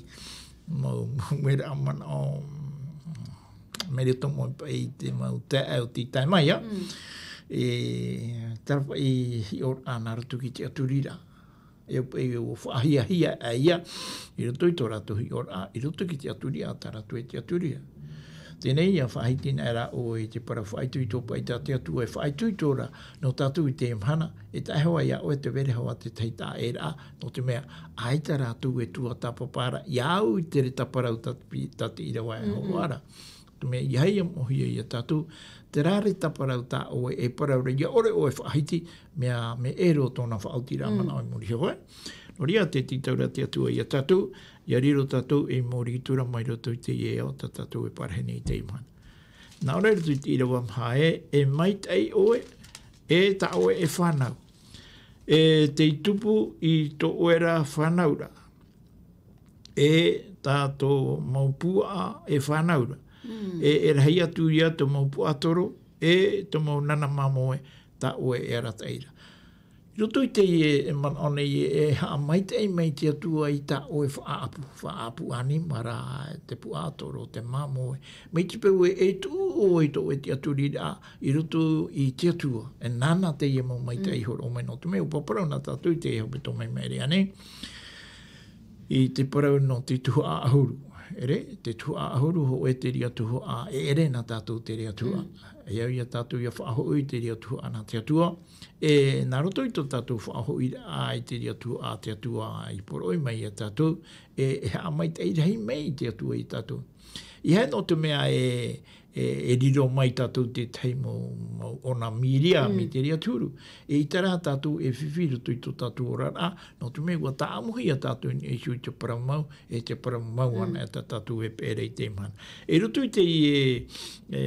mau, mau meraʻa manaʻo, mm, mea riro tomo paʻi te mau taeaʻe o tei tae mai, ā. Mm. E, terā paʻi hiʻoraʻa nā roto ki te ʻaturi ra. E au paʻi ʻua faʻahiahia ʻoia, i roto i tō rātou hiʻoraʻa, i roto ki te ʻaturi, ʻa tā rātou e te ʻaturi ra. Teie nei, ʻia faʻahiti na ra ʻoe i te parau faʻaitoito paʻi tā te Atua e faʻaitoito ra nō tātou i teie mahana, e tae hoʻi iā ʻoe te vere hoʻi te tahi taʻeraʻa, nō te mea, ʻaita rātou e tuatāpapa ra, ʻia au i te reta parau tā te pi-, tā te ʻīrava e hōroʻa ra. Te mea, ʻeiaha ia moʻehia ia tātou, terā reta parau tā ʻoe e parau ra, ʻia ʻore ʻoe e faʻahiti, mea, mea ʻere tōna faʻaotiraʻa manaʻo i muri iho, ē. Nō reira, tē tītau ra te Atua ia tātou, ʻia riro tātou ei mau riʻi atu ra mai roto i teie ao tā tātou e pārahi nei i teie mahana. Nā ʻō ra i roto i te ʻīrava maha ē, e maitaʻi ʻoe, e tā ʻoe e fānau. E tei tupu i tō ʻoe ra fānau ra. E tā tō mau puaʻa e fānau ra. E, e rahi atu ia tō mau puaʻatoro, e tō mau nana māmoe, tā ʻoe e arataʻi ra. I roto i teie e manaʻo nei e, e haʻamaitaʻi mai te Atua i tā ʻoe faʻaʻapu, faʻaʻapu ʻanima ra, te puaʻatoro, te māmoe. Mai te peu e, e tuʻu ʻoe i tō ʻoe tiʻaturiraʻa, i roto i te Atua. E nāna teie mau maitaʻi horoʻa mai nō te mea, ʻua parau na tātou i te hepetoma i maʻiri aʻe nei. I te parau nō te tuhaʻa ʻahuru. ʻEre, te tuhaʻa ʻahuru, hōʻē te reira tuhaʻa, e ʻere na tātou te reira tuhaʻa. E au ia tātou ia faʻahoʻi i te reira tuhaʻa nā te Atua. E, nā roto i tō tātou faʻahoʻiraʻa i te reira tuhaʻa a te Atua i poroʻi mai ia tātou, e, e haʻamaitaʻi rahi mai te Atua ia tātou. ʻEiaha nō te mea e, e, e riro mai tātou tētahi mau, mau ʻona mīria mai te reira te huru. E ʻaita rā tātou e fifi i roto i tō tātou oraraʻa, nō te mea ʻua tāʻamuhia tātou e Iesu i te parau mau, e te parau mau ana e tā tātou e peʻe ra i teie mahana. I roto i teie, e,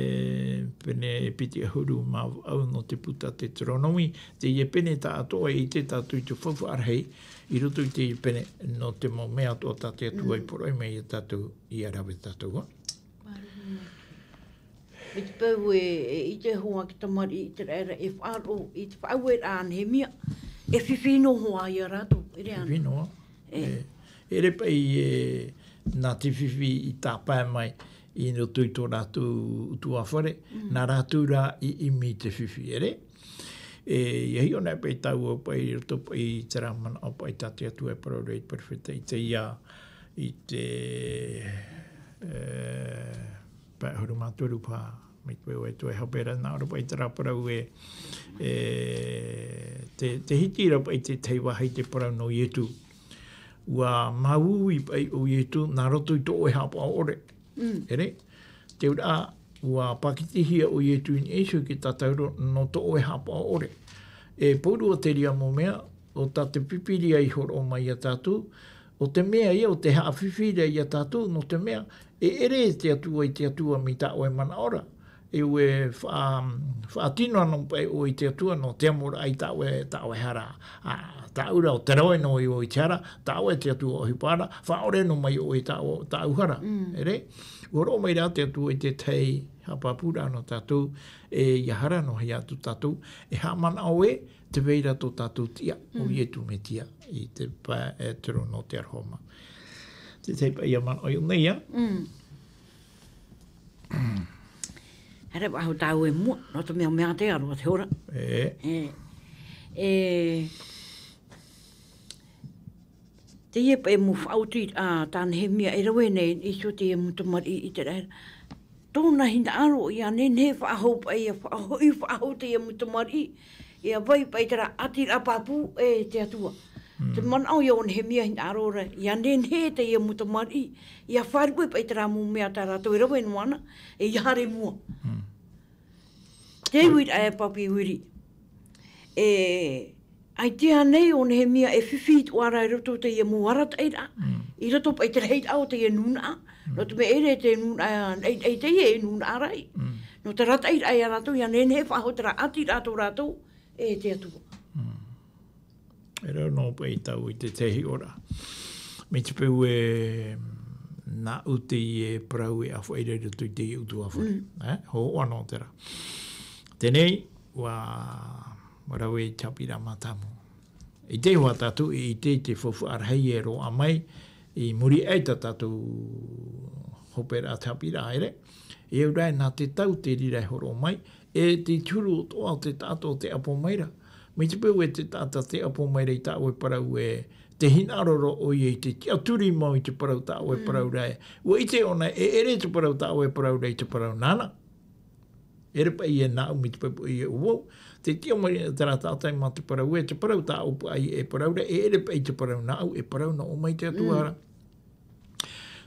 pene e piti ʻahuru mā vaʻu nō te puta Teuteronome, teie pene tāʻatoʻa e ʻite tātou i te faufaʻa rahi, i roto i teie pene nō te mau mea atoʻa tā te Atua i poroʻi mai ia tātou, ia rave tātou. Māuruuru mai. Mai te peu e, e ʻite hoʻi te tamariʻi ʻĪteraʻera e faʻaroʻo i te faʻaueraʻa a Nehemia, e fifi noa hoʻi ia rātou, ʻere ana? Fifi noa. E. E, ʻere paʻi, e, nā te fifi i tāpae mai i roto i tō rātou ʻutuāfare, nā rātou rā i ʻimi i te fifi, ʻere? E, ʻia hiʻo nei paʻi tāua paʻi i roto paʻi i terā manaʻo paʻi tā te Atua e parau ra i te perofeta Isaia i te, e, pae ʻahuru mā toru paha, mai te peu e toe hape ra, nā ʻō ra paʻi terā parau e, e, te, te hiti ra paʻi te tahi vāhi te parau nō Ietu. ʻUa māuiui paʻi ʻo Ietu nā roto i tō ʻoe haʻapaʻo ʻore. ʻEre, te auraʻa, ʻua pākitihia ʻo Ietu i niʻa iho i te tātauro nō tō ʻoe haʻapaʻo ʻore. E pauroa te reira mau mea, ʻo tā te Pīpīria i hōroʻa mai ia tātou, ʻo te mea ia, ʻo te haʻafifi ra ia tātou, nō te mea, e ʻere te Atua i te Atua mai tā ʻoe manaʻo ra. E ʻua faʻa-, faʻatino noa paʻi ʻoe i te Atua, nō te amoraʻa i tā ʻoe, tā ʻoe hara. Ā, tāʻu ra, ʻo te rave noa iho i te hara, tā ʻoe te Atua ʻohipa ra, faʻaʻore noa mai ʻoe i tā ʻo-, tāʻu hara. ʻEre, ʻua hōroʻa mai rā te Atua i te tahi haʻapāpūraʻa nō tātou, e ʻia hara noa hia atu tātou, e haʻamanaʻo ē, tē vai ra tō tātou tiʻa, ʻo Ietu Metia, i te pae e toru nō te aroha mā. Te tahi paʻi ia manaʻo i ʻō nei, ā? Haere faʻahou tāua i mua, nō te mea mea te aro te hora. E. E, e, teie paʻi mau faʻaoti, ā, tā Nehemia e rave nei, i niʻa iho i teie mau tamariʻi ʻĪteraʻera. Tōna hinaʻaro ʻia nehenehe faʻahou paʻi, ʻia faʻahoʻi faʻahou teie mau tamariʻi, ʻia vai paʻi terā ʻātiraʻa pāpū e te Atua. Te manaʻo ia ʻo Nehemia hinaʻaro ra, ʻia nehenehe teie mau tamariʻi, ʻia faʻaruʻe paʻi terā mau mea tā rātou e rave noa na, e ʻia haere i mua. Te uiraʻa e Pāpī Uiri. E, ʻaita nei ʻo Nehemia e fifi atoʻa ra i roto i teie mau arataʻiraʻa. I roto paʻi i te rahiraʻa o teie nūnaʻa. Nō te mea ʻere te nūnaʻa, ʻaita, ʻaita e nūnaʻa rahi. Nō te arataʻiraʻa ia rātou, ʻia nehenehe faʻahou terā ʻātiraʻa tō rātou, e te Atua. E rau noa paʻi tāua i te tahi ora. Mai te peu e nāʻu teie parau e ʻāfaʻi ra i roto i teie ʻutuāfare. E, hōhoʻa noa terā. Teie nei, ʻua, ʻua rave i te haʻapiʻiraʻa mātāmua. ʻIte hoʻi tātou, i ʻite i te faufaʻa rahi e roaʻa mai, i muri aʻe i tā tātou hoperaʻa te haʻapiʻiraʻa, ʻere. E au ra, nā te tau te reira e hōroʻa mai, e te huru atoʻa o te taʻata o te ʻapo mai ra. Mai te peu e te taʻata te ʻapo mai ra i tā ʻoe parau ē, tē hinaʻaro ra ʻoia i te tiʻaturi mau i te parau tā ʻoe parau ra ē. ʻUa ʻite ʻōna e ʻere te parau tā ʻoe parau ra i te parau nāna. ʻEre paʻi e nāʻu mai te peu ē ʻo vau. Tē tiʻa mai terā taʻata mā te parau ē, te parau tā ʻoe paʻi e parau ra, e ʻere paʻi te parau nāʻu, e parau noa mai te Atua ra.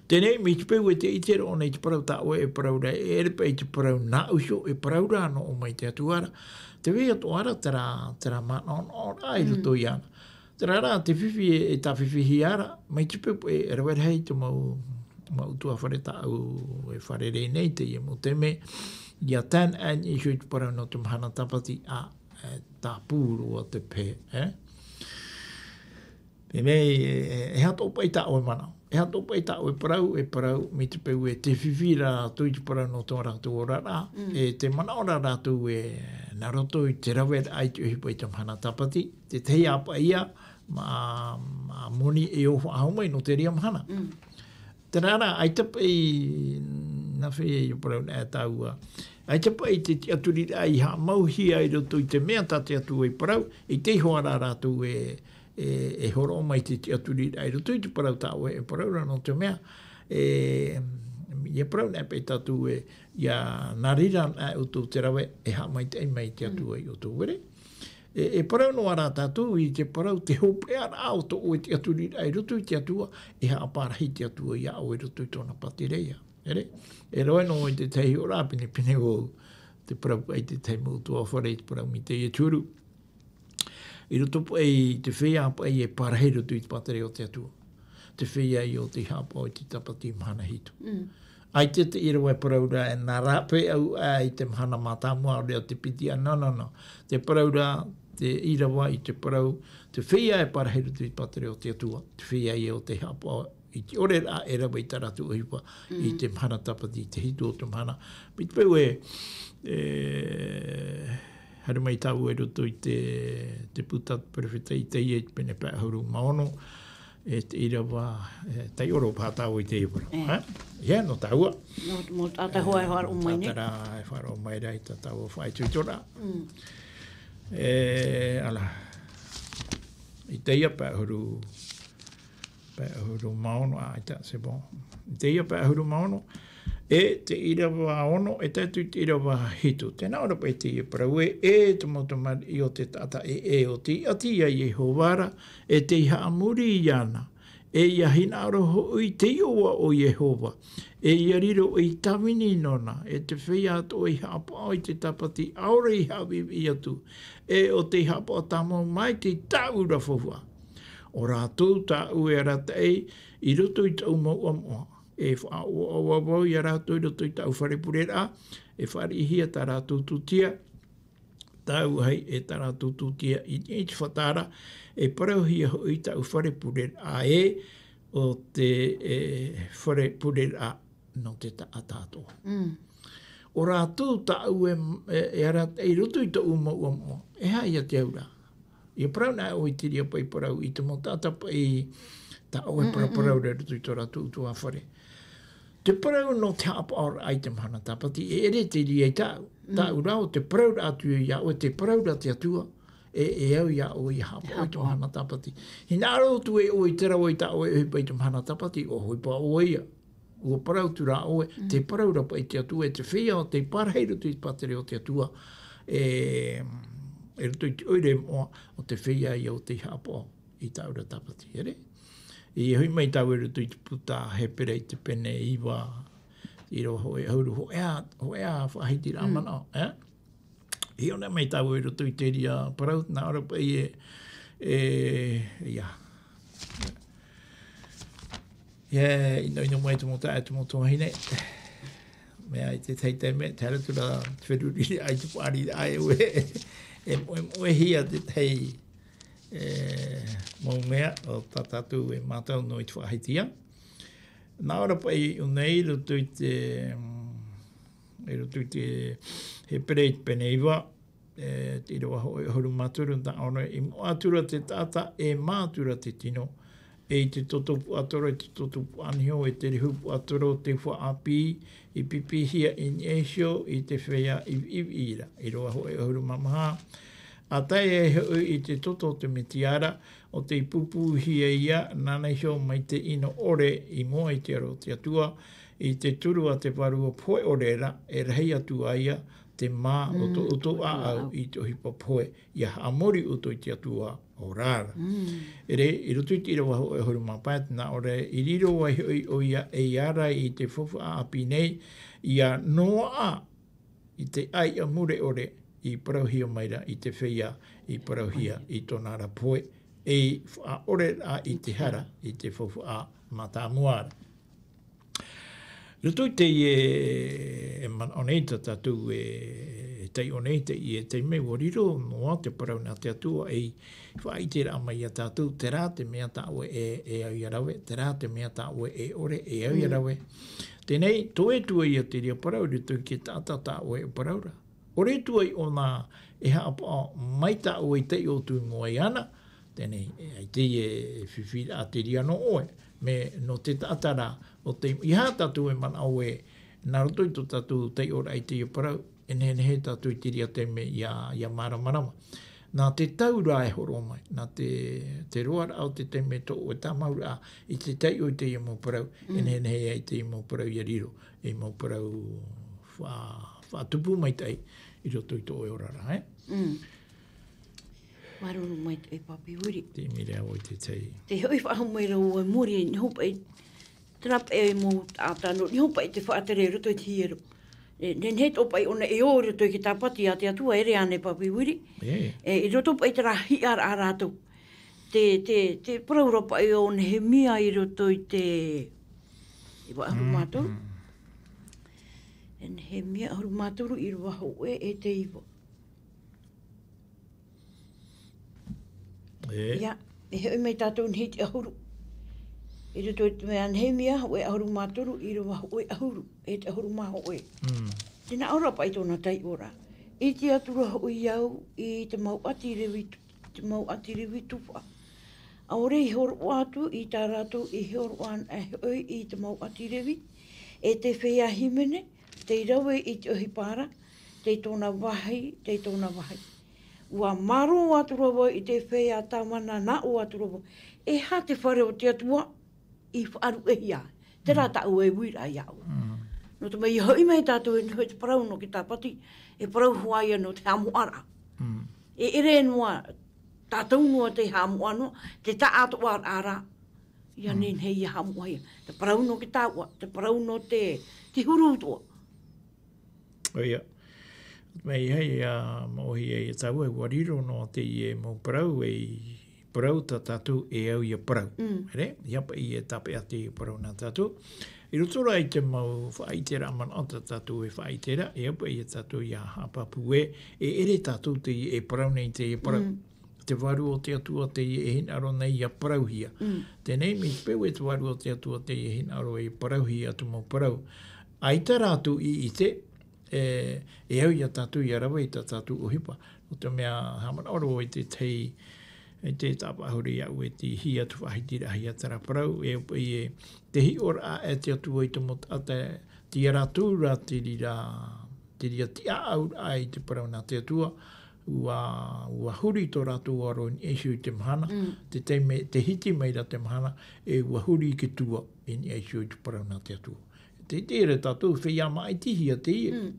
Teie nei, mai te peu e tē ʻite ra ʻōna i te parau tā ʻoe e parau ra, e ʻere paʻi te parau nāʻu iho, e parau ra noa mai te Atua ra. Tē vai atoʻa ra terā, terā manaʻonaʻoraʻa i roto iāna. Terā rā, te fifi e, e tāfifihia ra, mai te peu e, e rave rahi te mau, mau ʻutuāfare tāʻu e fārerei nei, teie mau taime, ia tae noa i niʻa iho i te parau nō te mahana tāpati, ā, e tāpū roa te pehe, e? E mea, e, e, e aha tō paʻi tā ʻoe manaʻo? E aha tō paʻi tā ʻoe parau, e parau, mai te peu e te fifi rā rātou i te parau nō tō rātou oraraʻa, e te manaʻo rā rātou e nā roto i te rave ai te ʻohipa i te mahana tāpati, te tahi ā paʻi ia, mā, mā moni e ō faʻahou mai nō te reira mahana. Terā rā, ʻaita paʻi, nā fea i parau nā e tāua. ʻAita paʻi te tiʻaturiraʻa i haʻamauhia i roto i te mea tā te Atua i parau, i te iho ā rā rātou e, e, e horoʻa mai te tiʻaturiraʻa i roto i te parau tā ʻoe e parau ra nō te mea, e, ia parau nā paʻi tātou e, ia nā reira nā ʻoutou te rave e haʻamaitaʻi mai te Atua i ʻoutou, ʻere? E, e parau noa rā tātou i te parau te hopeʻaraʻa o tō ʻoe tiʻaturiraʻa i roto i te Atua, e haʻapārahi te Atua iā ʻoe i roto i tōna pātireia. ʻEre? E roa noa i te tahi ora pinepine vau, te parau paʻi te tahi mau utuafare i te parau mai teie te huru. I roto paʻi i te feiā paʻi e pārahi i roto i te pātireia o te Atua. Te feiā i ō tei haʻapaʻo i te tāpati mahana hitu. ʻAita te ʻīrava e parau ra e nā rāpae au ā i te mahana mātāmua, ʻaore rā te piti, ā, nā, nā, nā. Te parau ra, te ʻīrava i te parau, te feiā e pārahi i roto i te pātireia o te Atua, te feiā i ō tei haʻapaʻo i te ʻoreraʻa e rave i tā rātou ʻohipa i te mahana tāpati, i te hitu o te mahana. Mai te peu e, e, haere mai tāua i roto i te, te puta perofeta Itaia i te pene pae ʻahuru mā ono, e te ʻīrava, e, taiʻoro paha tāua i teie parau, e? Ia, nō tāua. Nō, nō tā te hoa e faʻaroʻo mai nei. Tātara e faʻaroʻo mai ra i tā tāua faʻaitoitoraʻa. E, ʻaita. Itaia pae ʻahuru, pae ʻahuru mā ono, ā, ʻaita, c'est bon. Itaia pae ʻahuru mā ono, e te ʻīrava ono, e tae atu i te ʻīrava hitu. Tē nā ʻō ra paʻi teie parau ē, e te mau tamariʻi o te taʻata ʻē, e ʻo tei ʻati iā Iehova ra, e tei haʻamori iāna, e ʻia hinaʻaro hoʻi te Iʻoa ʻo Iehova, e ʻia riro ei tāvini nōna, e te feiā atoʻa i haʻapaʻo i te tāpati ʻaore i haʻaviʻiviʻi atu, e ʻo tei haʻapaʻo tāmau mai te tāʻu ra faufaʻa. ʻO rātou tāʻu e arataʻi i roto i tāʻu mau ʻamuʻa, e faʻaʻoaʻoa vau iā rātou i roto i tāʻu fare pureraʻa, e fāriʻihia tā rātou tūtia, tāʻu ʻahiʻahi e tā rātou tūtia i, i te fataʻaraʻa, e parauhia hoʻi tāʻu fare pureraʻa ē, ʻo te, e, fare pureraʻa nō te taʻata atoʻa. ʻO rātou tāʻu e, e, e arataʻi i roto i tāʻu mau ʻamuʻa, e aha ia te auraʻa? ʻIa parau nā ʻoe i te reira paʻi parau i te mau taʻata paʻi tā ʻoe e paraparau ra i roto i tō rātou ʻutuāfare. Te parau nō te haʻapaʻoraʻa i te mahana tāpati, e ʻere te reira i tāʻu. Tāʻu rā ʻo te parau ra atu iā ʻoe, te parau ra te Atua, e, e au iā ʻoe ʻia haʻapaʻo i te mahana tāpati. Hinaʻaro atu ē ʻoe i te rave i tā ʻoe e ʻohipa i te mahana tāpati, ʻua ʻohipa ʻoe ia. ʻUa parau atu rā ʻoe, te parau ra paʻi te Atua, e te feiā ʻo tei pārahi i roto i te pātireia o te Atua, e, i roto i te ʻoire moʻa, ʻo te feiā ia ʻo tei haʻapaʻo i tāʻu ra tāpati, ʻere? ʻIa hoʻi mai tāua i roto i te puta Hepera i te pene iva, ʻīrava hōʻē ʻahuru, hōʻē ā, hōʻē ā faʻahitiraʻa manaʻo, e? ʻIa ʻō nei mai tāua i roto i te reira parau, nā ʻō ra paʻi e, e, ia. E, ʻinoʻino mai te mau taeaʻe, te mau tuahine. Mea i te tahi taime, tē haere atu ra te feruriraʻa i te paʻari, ʻaita e, e, e moʻemoʻehia te tahi, e, mau mea, ʻo tā tātou e mātau noa i te faʻahiti ia. Nā ʻō ra paʻi i ʻō nei, i roto i te, mm, i roto i te Hepera i te pene iva, e, te ʻīrava hōʻē ʻahuru mā toru, nā ʻō nei, i moʻa atu ra te taʻata, e mā atu ra te tino, e i te toto puaʻatoro, e te toto puaʻaniho, e te rehu puaʻatoro, te ufa ʻāpī, i pīpīhia i niʻa iho i te feiā ʻiviʻivi ra. ʻĪrava hōʻē ʻahuru mā maha, ʻa tae ai hoʻi i te toto o te Mesia ra, ʻo tei pūpūhia ia, nāna iho mai te ʻino ʻore i mua i te aro o te Atua, i te turu a te vārua pohe ʻore ra, e rahi atu ā ia, te mā o tō ʻoutou ʻāʻau i te ʻohipa pohe, ʻia haʻamori ʻoutou i te Atua ora ra. ʻEre, i roto i te ʻīrava hōʻē ʻahuru mā pae, nā ʻō ra, i riro ai hoʻi ʻoia ei ārai i te faufaʻa ʻāpī nei, ʻia noaʻa i te ʻāiʻa mure ʻore i parauhia mai ra i te feiā, i parauhia i tōna ra pohe, ei faʻaʻore ra i te hara i te faufaʻa mātāmua ra. Roto i teie e manaʻo nei tā tātou e, e taiʻo nei, teie taime ʻua riro noa te parau nā te Atua ei faʻaʻiteraʻa mai iā tātou, terā te mea tā ʻoe e, e au ia rave, terā te mea tā ʻoe e ʻore, e au ia rave. Teie nei, toe atu ai ia te reira parau, i roto i te taʻata tā ʻoe e parau ra. ʻOre atu ai ʻōna e haʻapaʻo mai tā ʻoe i taiʻo atu i mua iāna, teie nei, e, ʻaita e fifi ra te reira nō ʻoe, mea nō te taʻata ra, nō te, ʻeiaha tātou e manaʻo ē, nā roto i tō tātou taiʻoraʻa i teie parau, e nehenehe tātou i te reira taime ia, ia māramarama. Nā te tau ra e hōroʻa mai, nā te, te roaraʻa o te taime tō ʻoe tāmauraʻa i te taiʻo i teie mau parau, e nehenehe ai teie mau parau ia riro ei mau parau fa-, faʻatupu maitaʻi i roto i tō ʻoe oraraʻa, e? Mm. Māuruuru maitaʻi, Papi Wiri. Te ʻimi ra vau i te tahi. Te hoʻi faʻahou mai ra vau i muri, e nehenehe paʻi, terā paʻi mau taʻata nō, nehenehe paʻi te faʻatere i roto i te hiero. E, nehenehe tō paʻi ʻōna e ō i roto i te tāpati a te Atua, ʻere ānei, Papi Wiri? E. E, i roto paʻi terā hiʻaraʻa a rātou. Te, te, te parau ra paʻi o Nehemia i roto i te, iva ʻahuru mā toru. Mm, mm. E Nehemia ʻahuru mā toru, ʻīrava hōʻē e te iva. E. Ia, e hoʻi mai tātou i te ʻahuru. I roto i te mea Nehemia hōʻē ʻahuru mā toru, ʻīrava hōʻē ʻahuru, e te ʻahuru mā hōʻē. Mm. Tē nā ʻō ra paʻi tōna taiʻoraʻa. ʻIte atu ra hoʻi au i te mau ʻāti Revi, te mau ʻāti Revi tufaʻa. ʻAore i hōroʻa atu i tā rātou i hōroʻa ana e hoʻi i te mau ʻāti Revi, e te feiā hīmene, tei rave i te ʻohipa ra, tei tōna vāhi, tei tōna vāhi. ʻUa mārō atu ra vau i te feiā tāvana, nā ʻō atu ra vau, e aha te fare o te Atua i faʻaruʻehia? Terā tāʻu e uiraʻa iāʻu. Mm. Nō te mea, i hoʻi mai tātou e nehenehe te parau nō te tāpati, e parau hoʻi ia nō te haʻamoʻaraʻa. Mm. E ʻere noa tātou noa tei haʻamoʻa noa, te taʻatoʻaraʻa ra. Ia nehenehe ia haʻamoʻahia. Te parau nō te taoʻa, te parau nō te, te huru atoʻa. ʻOia. Mai ia, ia moʻohia ia tāua, ʻua riro noa teie mau parau, ei parau tā tātou e au ia parau. Mm. Ere, ia paʻi e tāpeʻa te parau nā tātou. I roto rā i te mau faʻaʻiteraʻa manaʻo tā tātou e faʻaʻite ra, ia paʻi ia tātou ia haʻapāpū ē, e ʻere tātou teie e parau nei teie parau. Mm. Te Vārua o te Atua teie e hinaʻaro nei ia parauhia. Mm. Teie nei, mai te peu e te Vārua o te Atua teie e hinaʻaro e parauhia atu mau parau, ʻaita rātou i ʻite, e, e au ia tātou ia rave i tā tātou ʻohipa. Nō te mea, haʻamanaʻo ra vau i te tahi, i te tāpaʻo ahuru iāʻu e te hia atu faʻahitiraʻahia terā parau, e, e, te hiʻoraʻa e te Atua i te mau taʻata, tei ia rātou ra te reira, te reira tiʻaʻauraʻa i te parau nā te Atua, ʻua, ʻua huri tō rātou aro i niʻa iho i te mahana, mm, te taime, tē hiti mai ra te mahana, e ʻua huri i te tua i niʻa iho i te parau nā te Atua. Te, te ʻere tātou, feiā māʻitihia teie. Mm.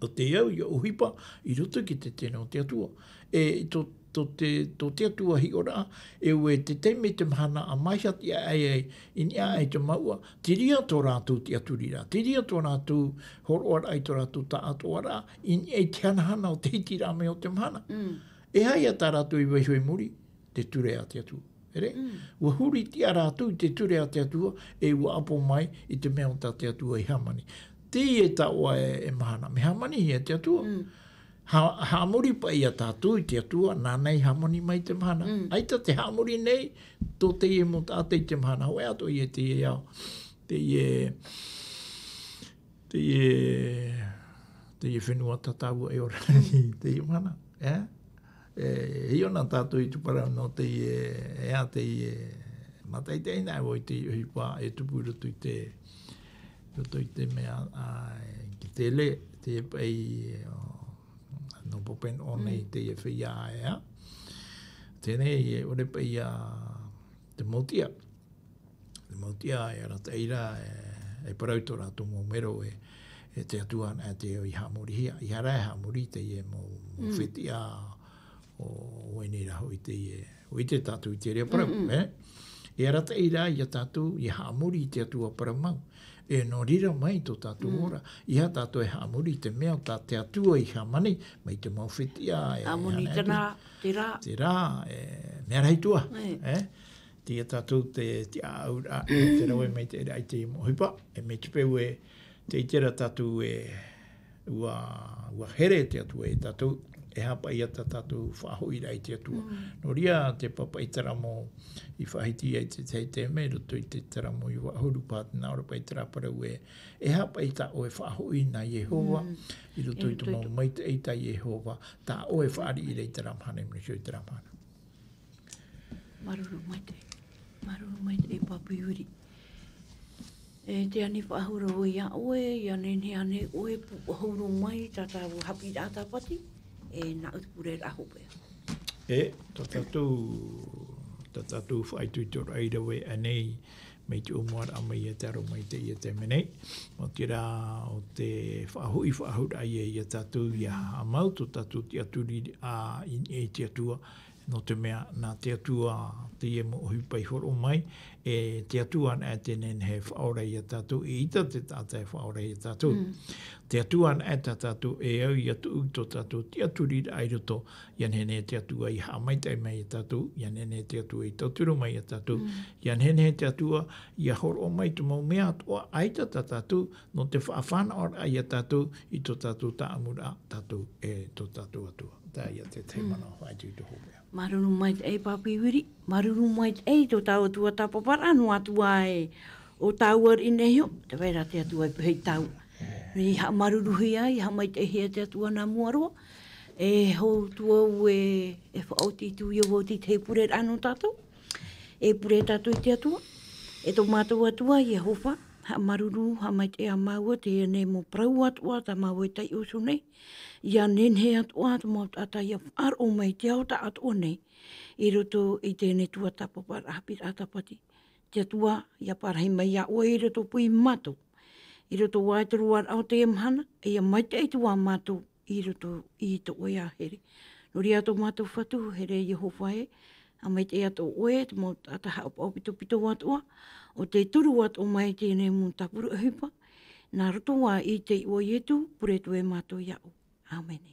ʻO te au ia ʻohipa i roto ki te tino o te Atua. E, tō, tō te, tō te Atua hiʻoraʻa, e ʻua te taime te mahana ʻa māʻitihia ai, i niʻa ai te mouʻa, terā tō rātou tiʻaturiraʻa, terā tō rātou hōroʻaraʻa i tō rātou taʻatoʻaraʻa, i niʻa i te hanahana o te hitiraʻa mai o te mahana. Mm. E aha ia tā rātou i vaiiho i muri? Te ture a te Atua. ʻEre? Mm. ʻUa huri tiʻa rātou i te ture a te Atua, e ʻua ʻapo mai i te mea o tā te Atua i hāmani. Teie taoʻa e, e mahana, mea hāmanihia te Atua. Mm. Ha, haʻamori paʻi ia tātou i te Atua, nāna i hāmani mai te mahana. Mm. ʻAita te haʻamori nei, tō teie mau taʻata i te mahana, hōʻē atoʻa ia teie ao. Teie, teie, teie fenua tātāua e ora nei, teie mahana, e? E, hiʻo na tātou i te parau nō teie, e, a teie, mātaʻitaʻi na vau i te ʻohipa e tupu i roto i te, roto i te mea, a, ki te le, te paʻi, o, nō Papenoʻo nei, mm, teie feiā, e, a. Teie nei, e, ʻore paʻi ia te mau tiʻa. Te mau tiʻa e arataʻi ra, e, e parau tō rātou mau mero e, e te Atua anaʻe te au i haʻamorihia. ʻEiaha rā e haʻamori teie mau, mau, mm, fetiʻa o, ʻo ʻoia nei rā hoʻi teie, ʻua ʻite tātou i te reira parau, mm-mm, e? E arataʻi ra ia tātou, ia haʻamori i te Atua parau mau. E nō reira mai tō tātou, mm, ora, ʻeiaha tātou e haʻamori i te mea o tā te Atua i hāmani, mai te mau fetiʻa, e, haʻamori anaʻe terā, terā. Terā, e, mea rahi atoʻa, e, e? Teie tātou te, te ʻāʻauraʻa, te rave maitaʻiraʻa i te mau ʻohipa, e mea tiʻa paʻi ē, tē ʻite ra tātou ē, ʻua, ʻua here te Atua ia tātou, e aha paʻi tā tātou faʻahoʻiraʻa i te Atua. Mm. Nō reira te pāpaʻi teramo i faʻahiti ai te, te, te mea i roto i te teramo iva ʻahuru paha, nā ʻō ra paʻi terā parau ē, e aha paʻi tā ʻoe faʻahoʻi nā Iehova, Mm. i roto i te mau maitaʻi tā Iehova, tā ʻoe fāriʻi ra i terā mahana, i muri iho i terā mahana. Māuruuru maitaʻi. Māuruuru maitaʻi, Pāpū Viri. E tē ani faʻahou ra vau ia ʻoe, ʻia nehenehe ānei ʻoe e pūʻohu roa mai i tā tāua haʻapiʻiraʻa tāpati, e nāʻu te pureraʻa hopeʻa. E, tā tātou, tā tātou faʻaitoitoraʻa i rave aʻenei, mai te ʻōmuaraʻa mai ia te aromaitaʻi i teie nei. Nō te reira, ʻo te faʻahoʻi, faʻahoʻiraʻa ia, ia tātou, ʻia haʻamau tō tātou tiʻaturiraʻa i, i te Atua, nō te mea, nā te Atua teie mau ʻohipa i hōroʻa mai, e te Atua anaʻe tē nehenehe e faʻaora ia tātou, eʻita te taʻata e faʻaora ia tātou. Mm. Te Atua anaʻe tā tātou e au ʻia tuʻu i tō tātou tiʻaturiraʻa i roto, ʻia nehenehe te Atua ʻia haʻamaitaʻi mai ia tātou, ʻia nehenehe te Atua ʻia tauturu mai ia tātou, Mm. ʻia nehenehe te Atua ʻia hōroʻa mai te mau mea atoʻa, eʻita tā tātou, nō te faʻafānaʻoraʻa ia tātou i tō tātou tāʻamuraʻa, tātou e tō tātou Atua. Teie te tahi Mm. manaʻo faʻaitoito hopeʻa. Māuruuru maitaʻi, Pāpū Viri, māuruuru maitaʻi tō tāua tuatāpaparaʻa noa atu ā e, ʻo tāua riʻi nei iho, tē vai ra te Atua e pehe ia tāua. E haʻamāuruuruhia, e haʻamaitaʻihia te Atua nā mua roa. E hou atu vau e, e faʻaoti atu ia vau i te pureraʻa nō tātou. E pure tātou i te Atua. E tō mātou Atua, Iehova, haʻamāuruuru, haʻamaitaʻi ā māua i teie nei mau parau atoʻa tā māua i taiʻo atu nei. ʻIa nehenehe atoʻa tō mātou taʻata ʻia faʻaroʻo mai i te ao taʻatoʻa nei, i roto i teie nei tuatāpaparaʻa haʻapiʻiraʻa tāpati. Te Atua, ʻia parahi mai ia ʻoe i roto pū ia mātou. I roto ā i te roaraʻa o teie mahana, ʻia maitaʻi atu ā mātou i roto i tō ʻoe ia here. Nō reira tō mātou Fatu, here Iehova ē, haʻamaitaʻi atoʻa ʻoe, te mau taʻata haʻapaʻo pitopito atoʻa, ʻo tē turu atoʻa mai i teie nei mau tāpura ʻohipa, nā roto ā i te iʻoa o Ietu, pure atu e mātou ia ʻoe. ʻĀmene.